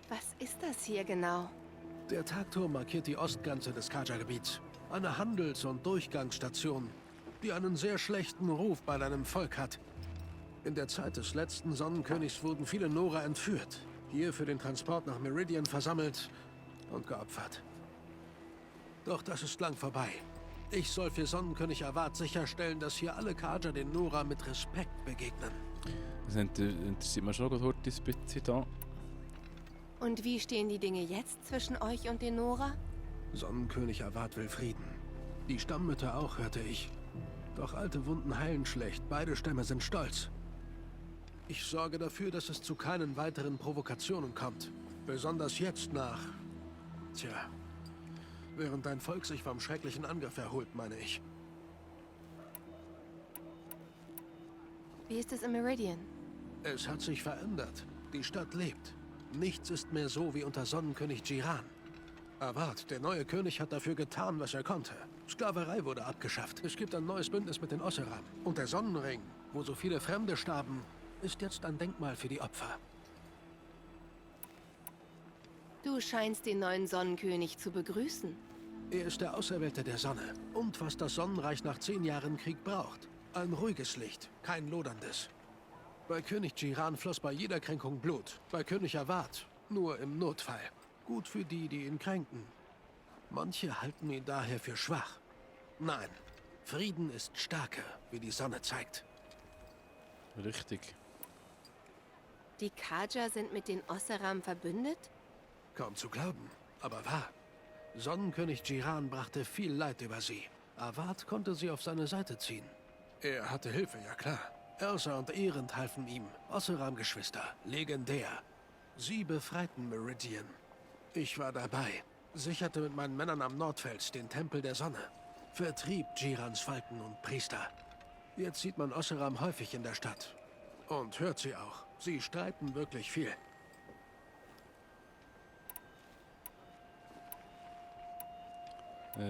Was ist das hier genau? Der Tagturm markiert die Ostgrenze des Kaja-Gebiets. Eine Handels- und Durchgangsstation, die einen sehr schlechten Ruf bei deinem Volk hat. In der Zeit des letzten Sonnenkönigs wurden viele Nora entführt, hier für den Transport nach Meridian versammelt und geopfert. Doch das ist lang vorbei. Ich soll für Sonnenkönig Avad sicherstellen, dass hier alle Kaja den Nora mit Respekt begegnen. Das interessiert mich schon heute ein bisschen da. Und wie stehen die Dinge jetzt zwischen euch und den Nora? Sonnenkönig Avad will Frieden. Die Stammmütter auch, hörte ich. Doch alte Wunden heilen schlecht. Beide Stämme sind stolz. Ich sorge dafür, dass es zu keinen weiteren Provokationen kommt. Besonders jetzt während dein Volk sich vom schrecklichen Angriff erholt, meine ich. Wie ist es in Meridian? Es hat sich verändert. Die Stadt lebt. Nichts ist mehr so wie unter Sonnenkönig Jiran. Avad, der neue König, hat dafür getan, was er konnte. Sklaverei wurde abgeschafft. Es gibt ein neues Bündnis mit den Osseram. Und der Sonnenring, wo so viele Fremde starben, ist jetzt ein Denkmal für die Opfer. Du scheinst den neuen Sonnenkönig zu begrüßen. Er ist der Auserwählte der Sonne. Und was das Sonnenreich nach 10 Jahren Krieg braucht. Ein ruhiges Licht, kein loderndes. Bei König Jiran floss bei jeder Kränkung Blut. Bei König Avad nur im Notfall. Gut für die, die ihn kränken. Manche halten ihn daher für schwach. Nein, Frieden ist Stärke, wie die Sonne zeigt. Richtig. Die Kaja sind mit den Osseram verbündet? Kaum zu glauben, aber wahr. Sonnenkönig Jiran brachte viel Leid über sie. Avad konnte sie auf seine Seite ziehen. Er hatte Hilfe, ja klar. Ersa und Erend halfen ihm. Osseram-Geschwister, legendär. Sie befreiten Meridian. Ich war dabei, sicherte mit meinen Männern am Nordfels den Tempel der Sonne, vertrieb Jirans Falken und Priester. Jetzt sieht man Osseram häufig in der Stadt. Und hört sie auch. Sie streiten wirklich viel. Da.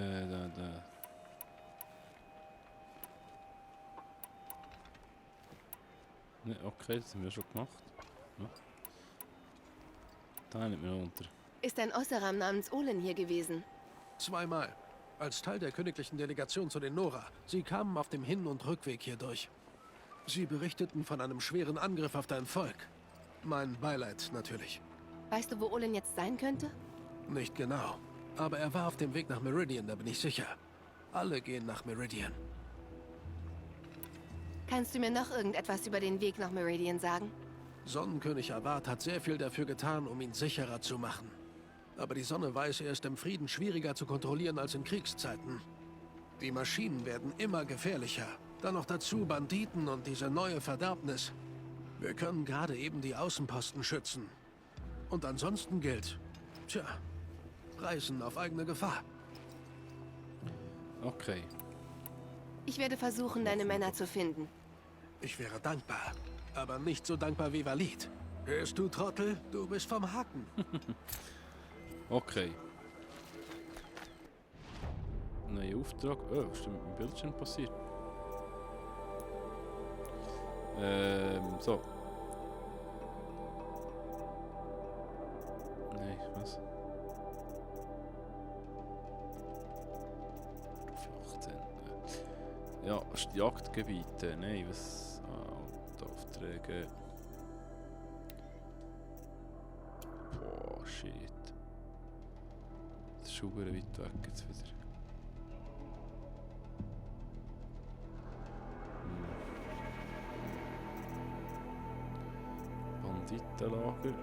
Ne, okay, das haben wir schon gemacht. Ja. Da nicht mehr runter. Ist ein Osseram namens Olen hier gewesen? Zweimal. Als Teil der königlichen Delegation zu den Nora. Sie kamen auf dem Hin- und Rückweg hier durch. Sie berichteten von einem schweren Angriff auf dein Volk. Mein Beileid natürlich. Weißt du, wo Olen jetzt sein könnte? Nicht genau. Aber er war auf dem Weg nach Meridian, da bin ich sicher. Alle gehen nach Meridian. Kannst du mir noch irgendetwas über den Weg nach Meridian sagen? Sonnenkönig Avad hat sehr viel dafür getan, um ihn sicherer zu machen. Aber die Sonne weiß, er ist im Frieden schwieriger zu kontrollieren als in Kriegszeiten. Die Maschinen werden immer gefährlicher. Dann noch dazu Banditen und diese neue Verderbnis. Wir können gerade eben die Außenposten schützen. Und ansonsten gilt, Reisen auf eigene Gefahr. Okay. Ich werde versuchen, deine Männer zu finden. Ich wäre dankbar, aber nicht so dankbar wie Valid. Hörst du, Trottel? Du bist vom Haken. Okay. Neuer Auftrag. Oh, was ist denn mit dem Bildschirm passiert? So. Nein, was? 18. Ja, Jagdgebiete. Nein, was? Aufträge. Boah, shit. Das ist schon weit weg jetzt wieder. Banditenlager.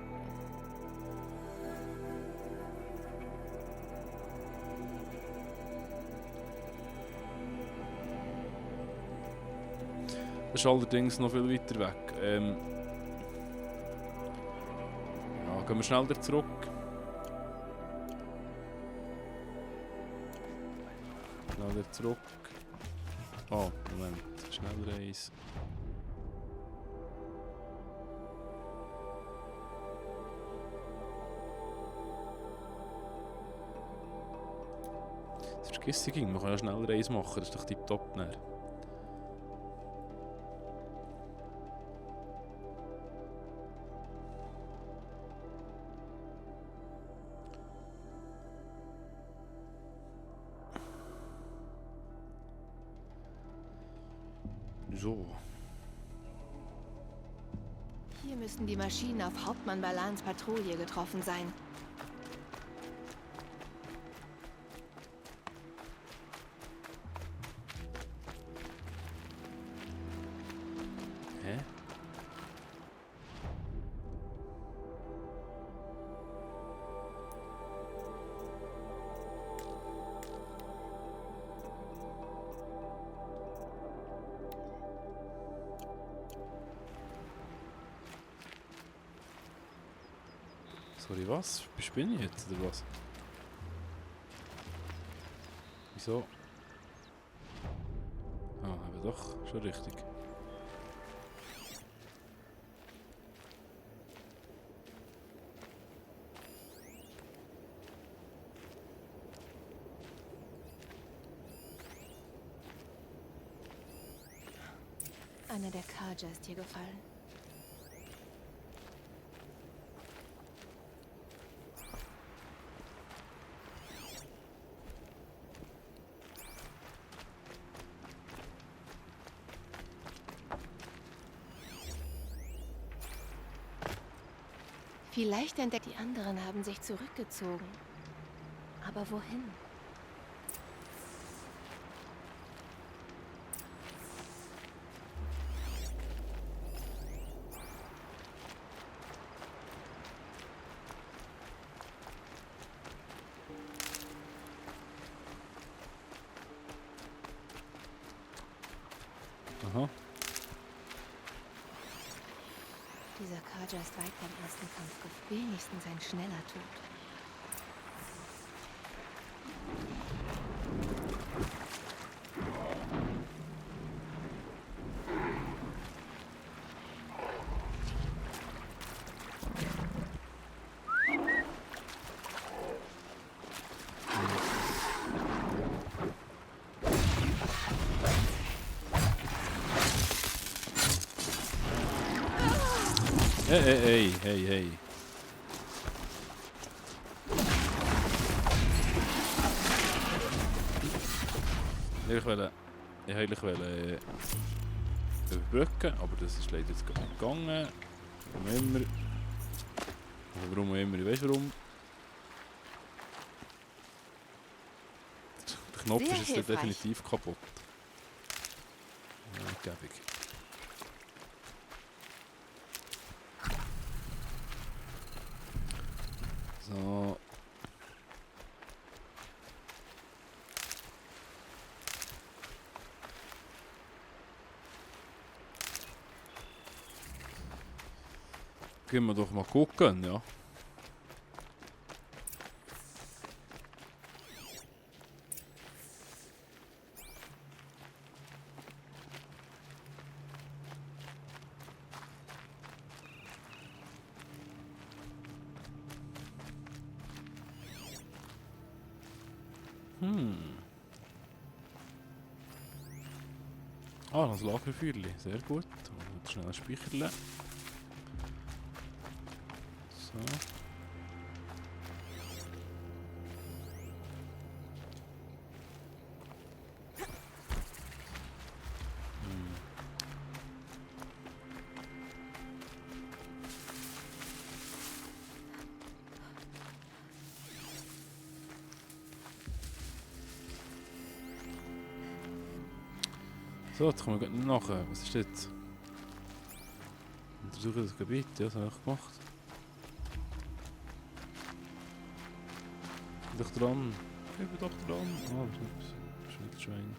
Das ist allerdings noch viel weiter weg. Ja, gehen wir schnell wieder zurück. Schnell wieder zurück. Oh, Moment. Schnellreise. Das vergiss ich, man kann ja Schnellreise machen, das ist doch tipptopp. So. Hier müssen die Maschinen auf Hauptmann Balans Patrouille getroffen sein. Hä? Sorry, was? Bin ich jetzt oder was? Wieso? Ah, aber doch, schon richtig. Einer der Kaja ist hier gefallen. Vielleicht entdeckt die anderen haben sich zurückgezogen. Aber wohin? Aha. Dieser Kaja ist weit beim ersten Kampf. Wenigstens ein schneller Tod. Hey. Ich wollte überbrücken, aber das ist leider jetzt gar nicht gegangen. Warum immer. Aber warum immer, ich weiß warum. Der Knopf Sehr ist jetzt hilfreich. definitiv kaputt. Ja, gäbig. So. Gehen wir doch mal gucken, ja. Ah, das Lagerfeuerli, sehr gut. Schnell ein Speicherle. So. So, jetzt kommen wir gleich nachher. Was ist jetzt? Untersuche das Gebiet, ja, das habe ich gemacht. Ich bin doch dran. Ich bin doch dran. Ah, das ist nicht Schwein.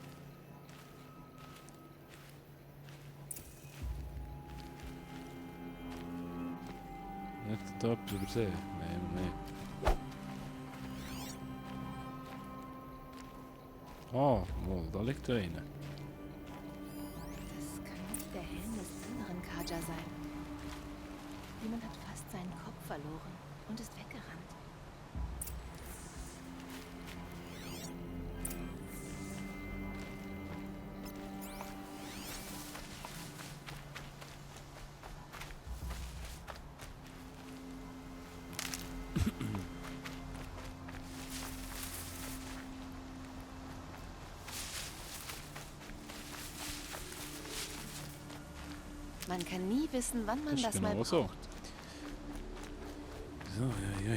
Nicht da etwas übersehen? Nein. Ah, wohl, da liegt einer. Das kann nicht der Helm des anderen Kaja sein. Jemand hat fast seinen Kopf verloren und ist weggerannt. Man kann nie wissen, wann man Das das ist mal genau braucht. so. So, ja.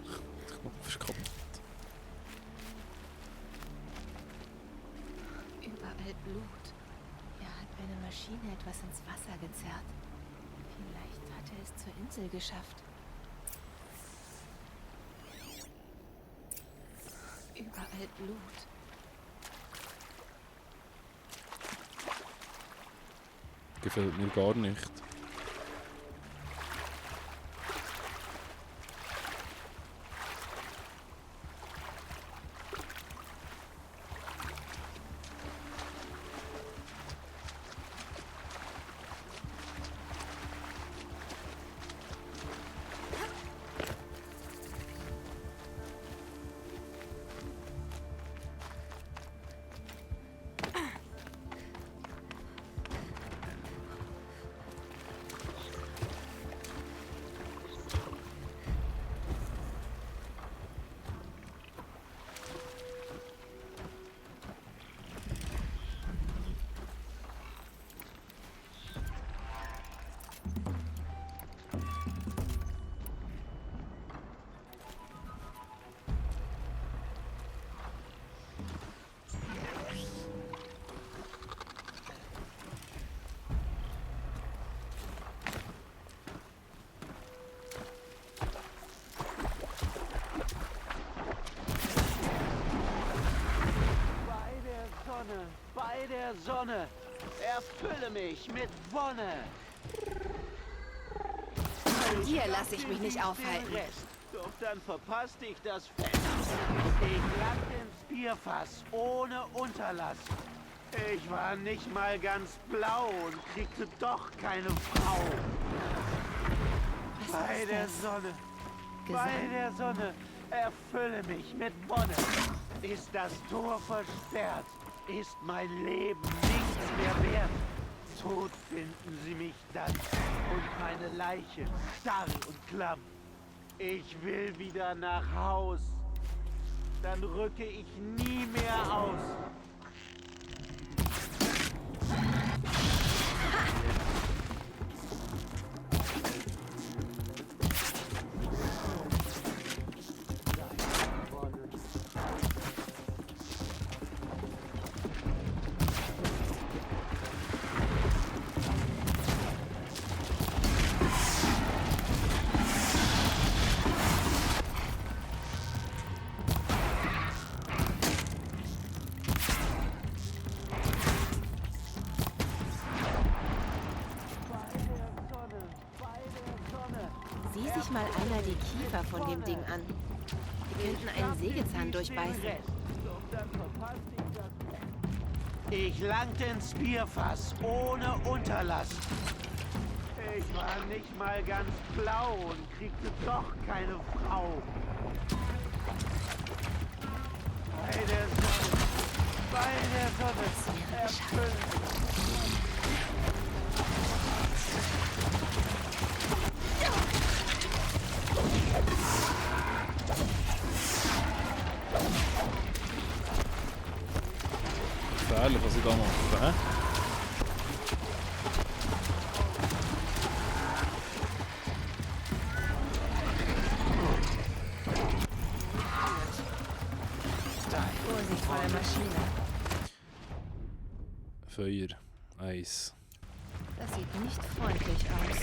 Der Knopf ist kaputt. Überall Blut. Er hat eine Maschine etwas ins Wasser gezerrt. Vielleicht hat er es zur Insel geschafft. Überall Blut. Gefällt mir gar nicht. Bei der Sonne, erfülle mich mit Wonne. Von dir lasse ich mich nicht Den aufhalten. Rest, doch dann verpasst ich das Fest. Ich land ins Bierfass ohne Unterlass. Ich war nicht mal ganz blau und kriegte doch keine Frau. Was Bei ist der das? Sonne, Gesang? bei der Sonne, erfülle mich mit Wonne. ist das Tor versperrt, ist mein Leben nichts mehr wert. Tot finden sie mich dann und meine Leiche starr und klamm. Ich will wieder nach Haus. Dann rücke ich nie mehr aus. Sieh sich mal einer die Kiefer von dem Ding an. Die könnten einen Sägezahn durchbeißen. Ich langte ins Bierfass ohne Unterlass. Ich war nicht mal ganz blau und kriegte doch keine Frau. Bei der Sonne erfüllt. Gefährlich, was ich da mache, hä? Vorsicht vor der Maschine. Feuer. Eis. Das sieht nicht freundlich aus.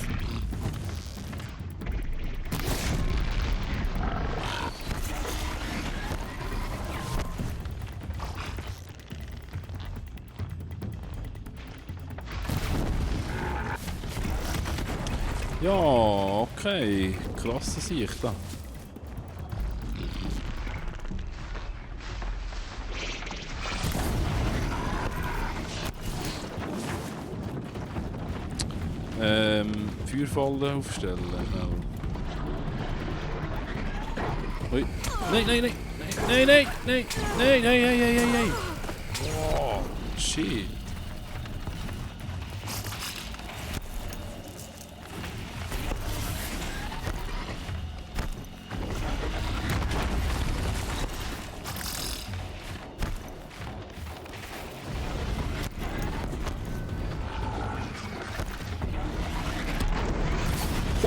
Ja, okay. Krasse Sicht da. Feuerfalle aufstellen. Ui. Nein, nein, nein. Nein, nein, nein. Nein, nein, nein, nein, nein, nein. Oh, shit.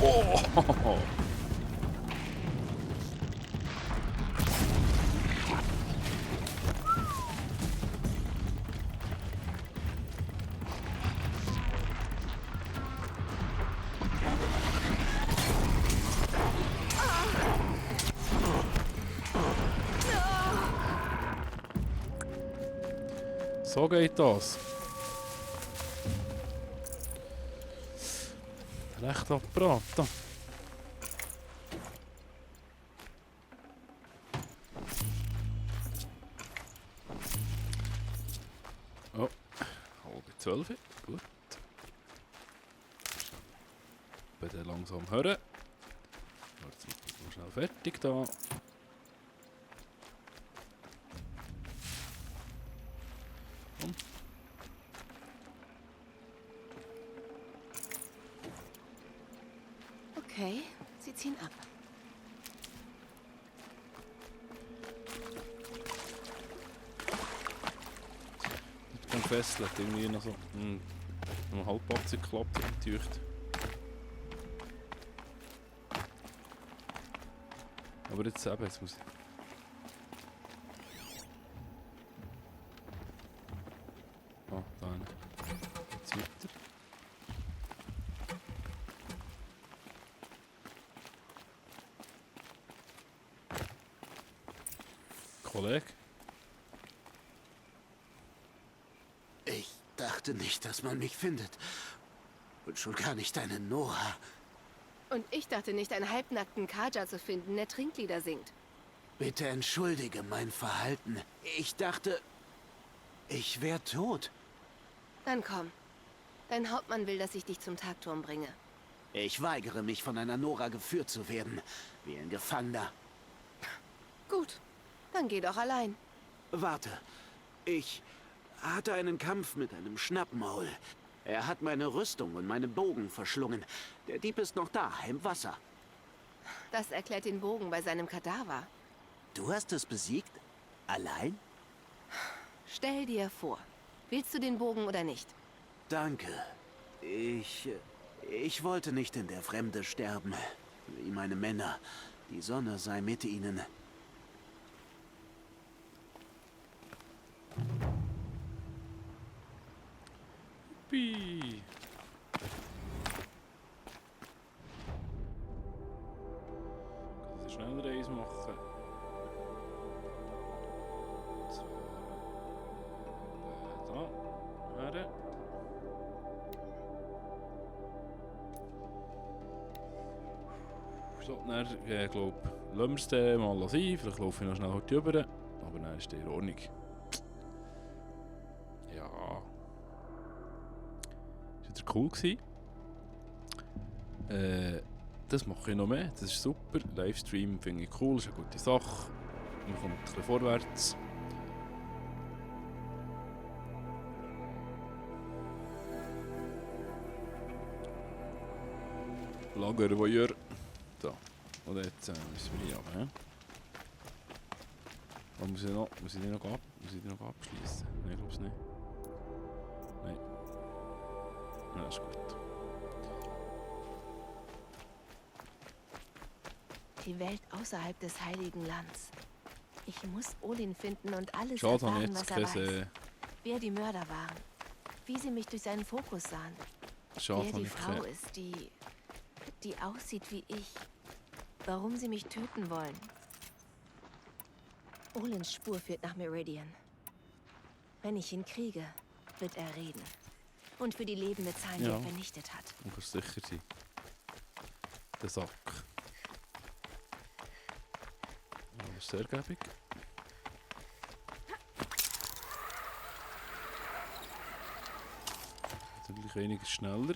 Oh. So geht das. Recht Apparat. Da. Oh, halb 12. Gut. Bitte langsam hören. Jetzt sind wir schnell fertig da. Okay, sie ziehen ab. Ich bin gefesselt, irgendwie noch so. Noch halbpatzig geklappt und getücht. Aber jetzt eben, jetzt muss ich. Ah, da hin. Jetzt weiter. Kollege? Ich dachte nicht, dass man mich findet. Und schon gar nicht eine Nora. Und ich dachte nicht, einen halbnackten Kaja zu finden, der Trinklieder singt. Bitte entschuldige mein Verhalten. Ich dachte, ich wäre tot. Dann komm. Dein Hauptmann will, dass ich dich zum Tagturm bringe. Ich weigere mich, von einer Nora geführt zu werden. Wie ein Gefangener. Gut, dann geh doch allein. Warte. Ich hatte einen Kampf mit einem Schnappmaul. Er hat meine Rüstung und meinen Bogen verschlungen. Der Dieb ist noch da, im Wasser. Das erklärt den Bogen bei seinem Kadaver. Du hast es besiegt? Allein? Stell dir vor, willst du den Bogen oder nicht? Danke. Ich wollte nicht in der Fremde sterben. Wie meine Männer. Die Sonne sei mit ihnen. Pi. Kann ich schneller eins machen? Da. Her. So, dann, glaube ich, lassen wir es dann mal sein. Vielleicht laufe ich noch schnell heute rüber. Aber dann ist der in Ordnung. Ja. Das war cool. Das mache ich noch mehr. Das ist super. Livestream finde ich cool. Das ist eine gute Sache. Man kommt ein bisschen vorwärts. Lager Voyeur. So. Und jetzt müssen wir hier runter. Muss ich die noch abschließen? Nein, ich glaube es nicht. Nein. Ja, das ist gut. Die Welt außerhalb des Heiligen Lands. Ich muss Olin finden und alles Schade, erfahren, was er keine, weiß. Wer die Mörder waren. Wie sie mich durch seinen Fokus sahen. Schade, Wer die Frau ist, die aussieht wie ich. Warum sie mich töten wollen. Olins Spur führt nach Meridian. Wenn ich ihn kriege, wird er reden. Und für die lebende Zahlen, die er vernichtet hat. Du kannst sicher sein. Der Sack. Ja, das ist sehr gäbig. Natürlich weniger schneller.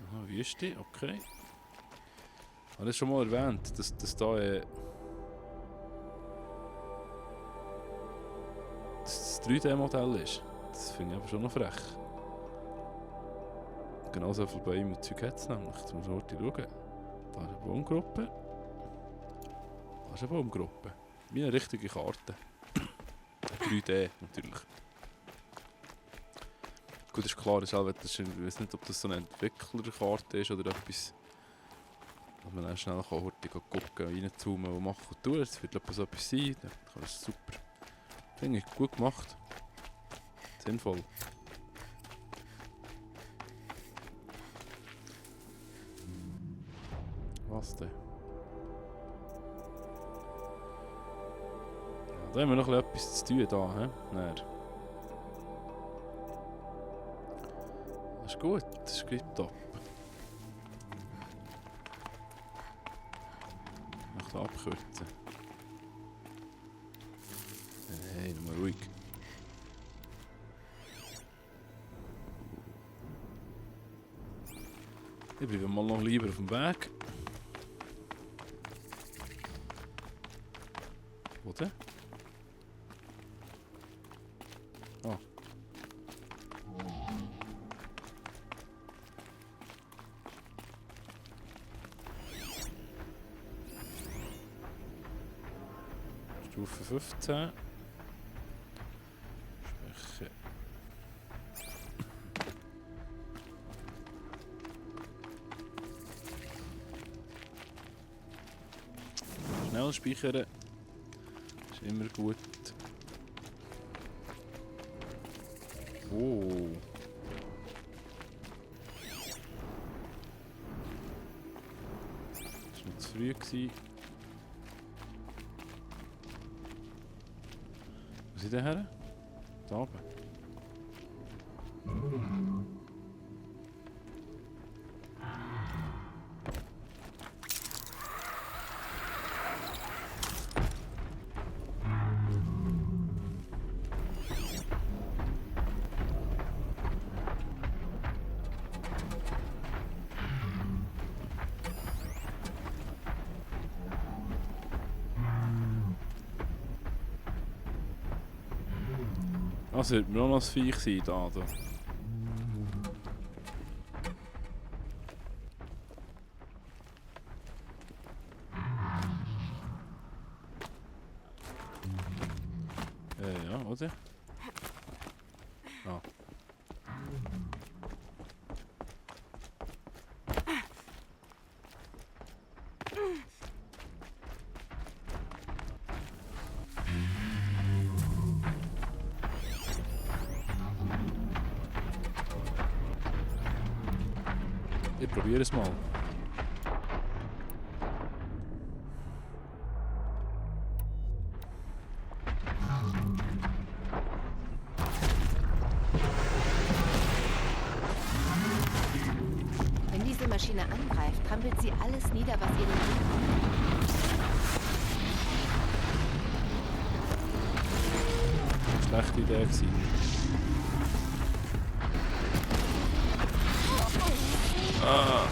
Aha, Wüste, okay. Ich habe das schon mal erwähnt, dass da das 3D-Modell ist. Das finde ich aber schon noch frech. Genauso viel Bäume und Zeug hat es nämlich. Jetzt muss man schauen. Da ist eine Baumgruppe. Da ist eine Baumgruppe. Wie eine richtige Karte. 3D natürlich. Gut, ist klar, ich weiß nicht, ob das so eine Entwicklerkarte ist oder etwas, dass man dann schnell gucken, reinzoomen und machen und tun. Es wird so etwas sein. Das ist super. Finde ich gut gemacht. Sinnvoll. Was denn? Ja, da haben wir noch etwas zu tun. Da, he? Das ist gut, das ist tipptopp. Ich möchte abkürzen. Hey, nochmal ruhig. Ich bleibe mal noch lieber auf dem Weg. Wo denn? Ah. Stufe 15. Schwäche. Schnell speichern. Ist immer gut. Oh. Das war noch zu früh gewesen. Wo sind die her? Da oben. Also wird mir auch noch ein Viech sein da. Ja, oder? Ah. Ich probiere es mal. Wenn diese Maschine angreift, trampelt sie alles nieder, was ihr den Weg kommt. Schlechte Idee gewesen. Ah!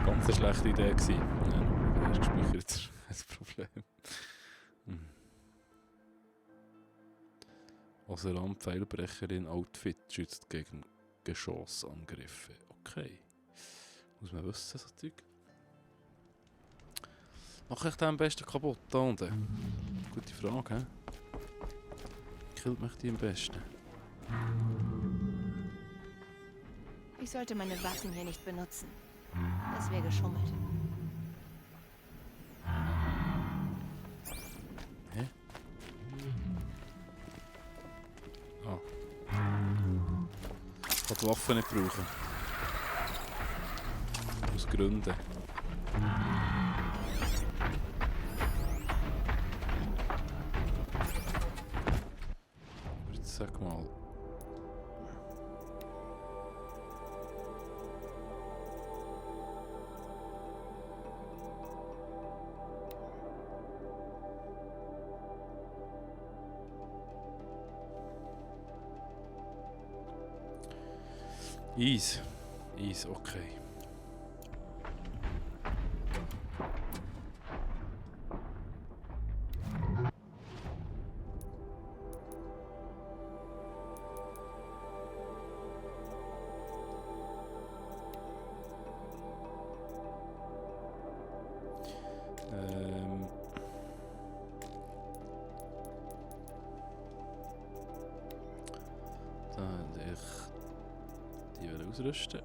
Ganz eine schlechte Idee gewesen. Ja, du hast gespeichert, das Problem. Also Pfeilbrecherin Outfit schützt gegen Geschossangriffe. Okay. Muss man wissen, so Zeug. Mache ich den am besten kaputt da unten? Gute Frage, hä? Killt mich die am besten? Ich sollte meine Waffen hier nicht benutzen. Das wäre geschummelt. Hä? Ah. Ich kann die Waffe nicht brauchen. Aus Gründen. Aber jetzt sag mal. Ease, okay. Ausrüsten.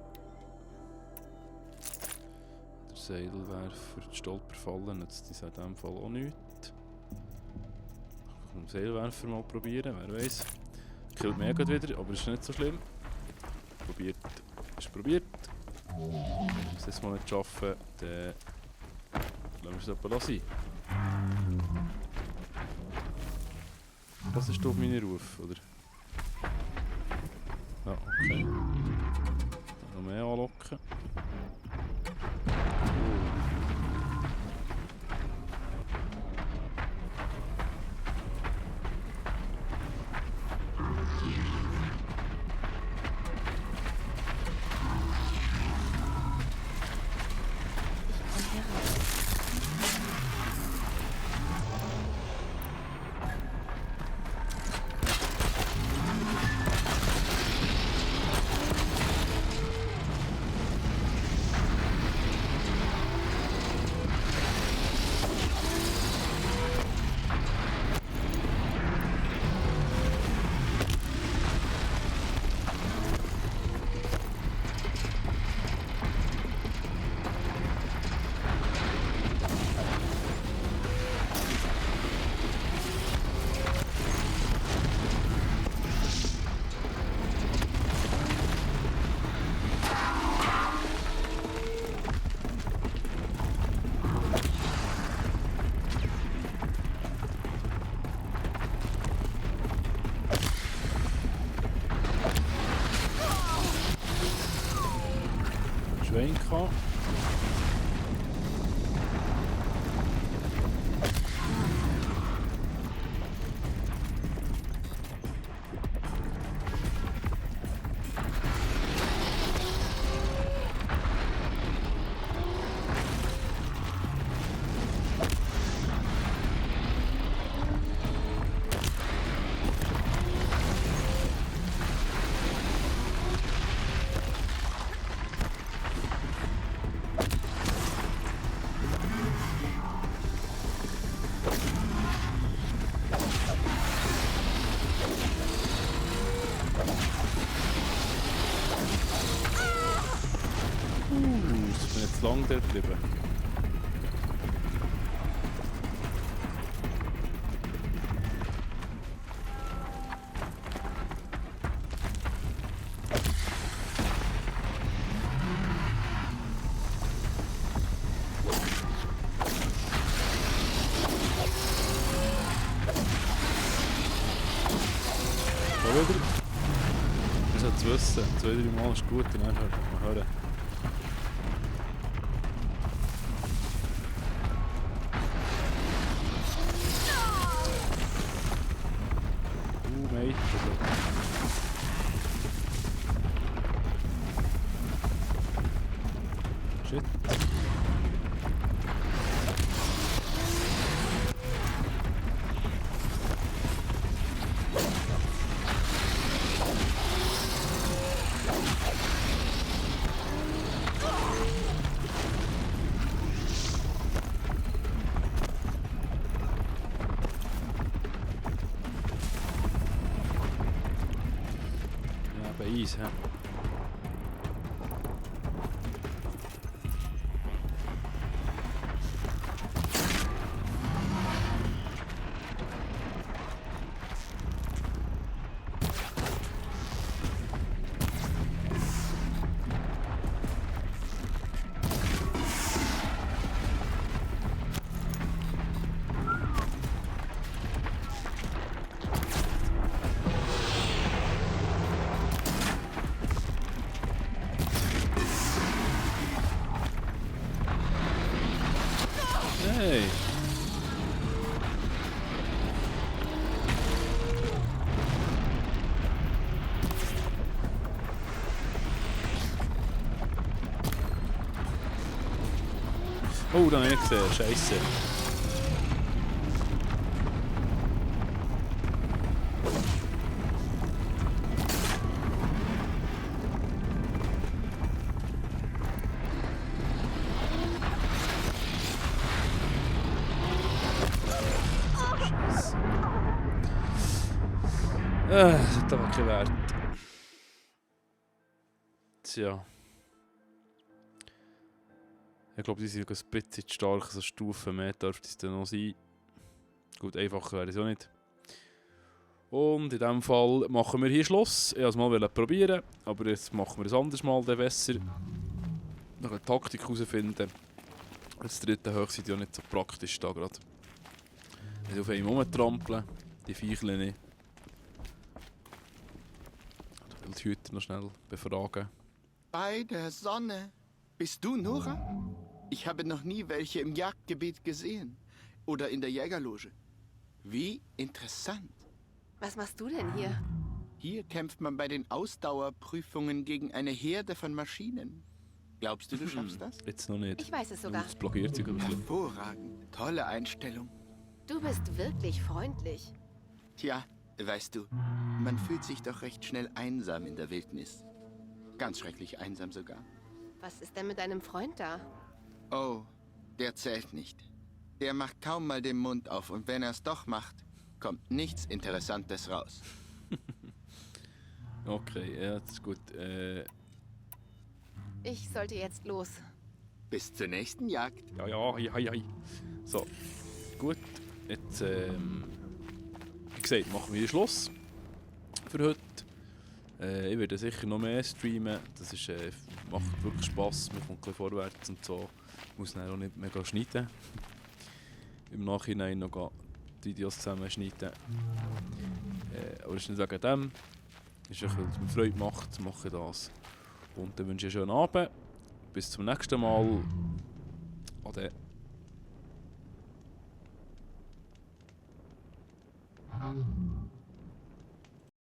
Der Seilwerfer, die Stolperfalle nützt in diesem Fall auch nichts. Ich kann den Seilwerfer mal probieren, wer weiß. Killt mich gerade wieder, aber ist nicht so schlimm. Probiert ist probiert. Wenn wir es mal nicht schaffen, dann lassen wir es aber sein. Das ist doch mein Ruf, oder? Ja, okay. Noch mehr anlocken. Schwein gehabt. lange dort geblieben? Wieder. Das hat zu wissen. 2-3 Mal ist gut, dann hört man hören. Mate. Shit. Eis, hä? Hey. Oh, da habe ich gesehen. Scheisse. Das hat aber keinen Wert. Tja. Ich glaube, die sind ein bisschen stark, so Stufen mehr dürfte es dann noch sein. Gut, einfacher wäre es auch nicht. Und in diesem Fall machen wir hier Schluss. Ich wollte es mal probieren, aber jetzt machen wir es anders mal besser. Noch eine Taktik herausfinden. Das dritte Hoch sind ja nicht so praktisch da gerade. Nicht auf einem rumtrampeln, die Viecher nicht. Ich will die Hüter noch schnell befragen. Bei der Sonne. Bist du Nora? Ich habe noch nie welche im Jagdgebiet gesehen. Oder in der Jägerloge. Wie interessant. Was machst du denn hier? Hier kämpft man bei den Ausdauerprüfungen gegen eine Herde von Maschinen. Glaubst du, du schaffst das? Jetzt noch nicht. Ich weiß es sogar. Das blockiert sich. Hervorragend. Tolle Einstellung. Du bist wirklich freundlich. Tja, weißt du, man fühlt sich doch recht schnell einsam in der Wildnis. Ganz schrecklich einsam sogar. Was ist denn mit deinem Freund da? Oh, der zählt nicht. Der macht kaum mal den Mund auf und wenn er es doch macht, kommt nichts Interessantes raus. Okay, ja, das ist gut. Ich sollte jetzt los. Bis zur nächsten Jagd. Ja. So, gut. Jetzt, wie gesagt, machen wir Schluss für heute. Ich werde sicher noch mehr streamen. Das ist, macht wirklich Spass. Man kommt ein bisschen vorwärts und so. Ich muss dann auch nicht mega schneiden. Im Nachhinein noch die Videos zusammenschneiden. Aber es ist nicht wegen dem. Es ist weil es mir Freude macht, mache ich das. Und dann wünsche ich einen schönen Abend. Bis zum nächsten Mal. Ade.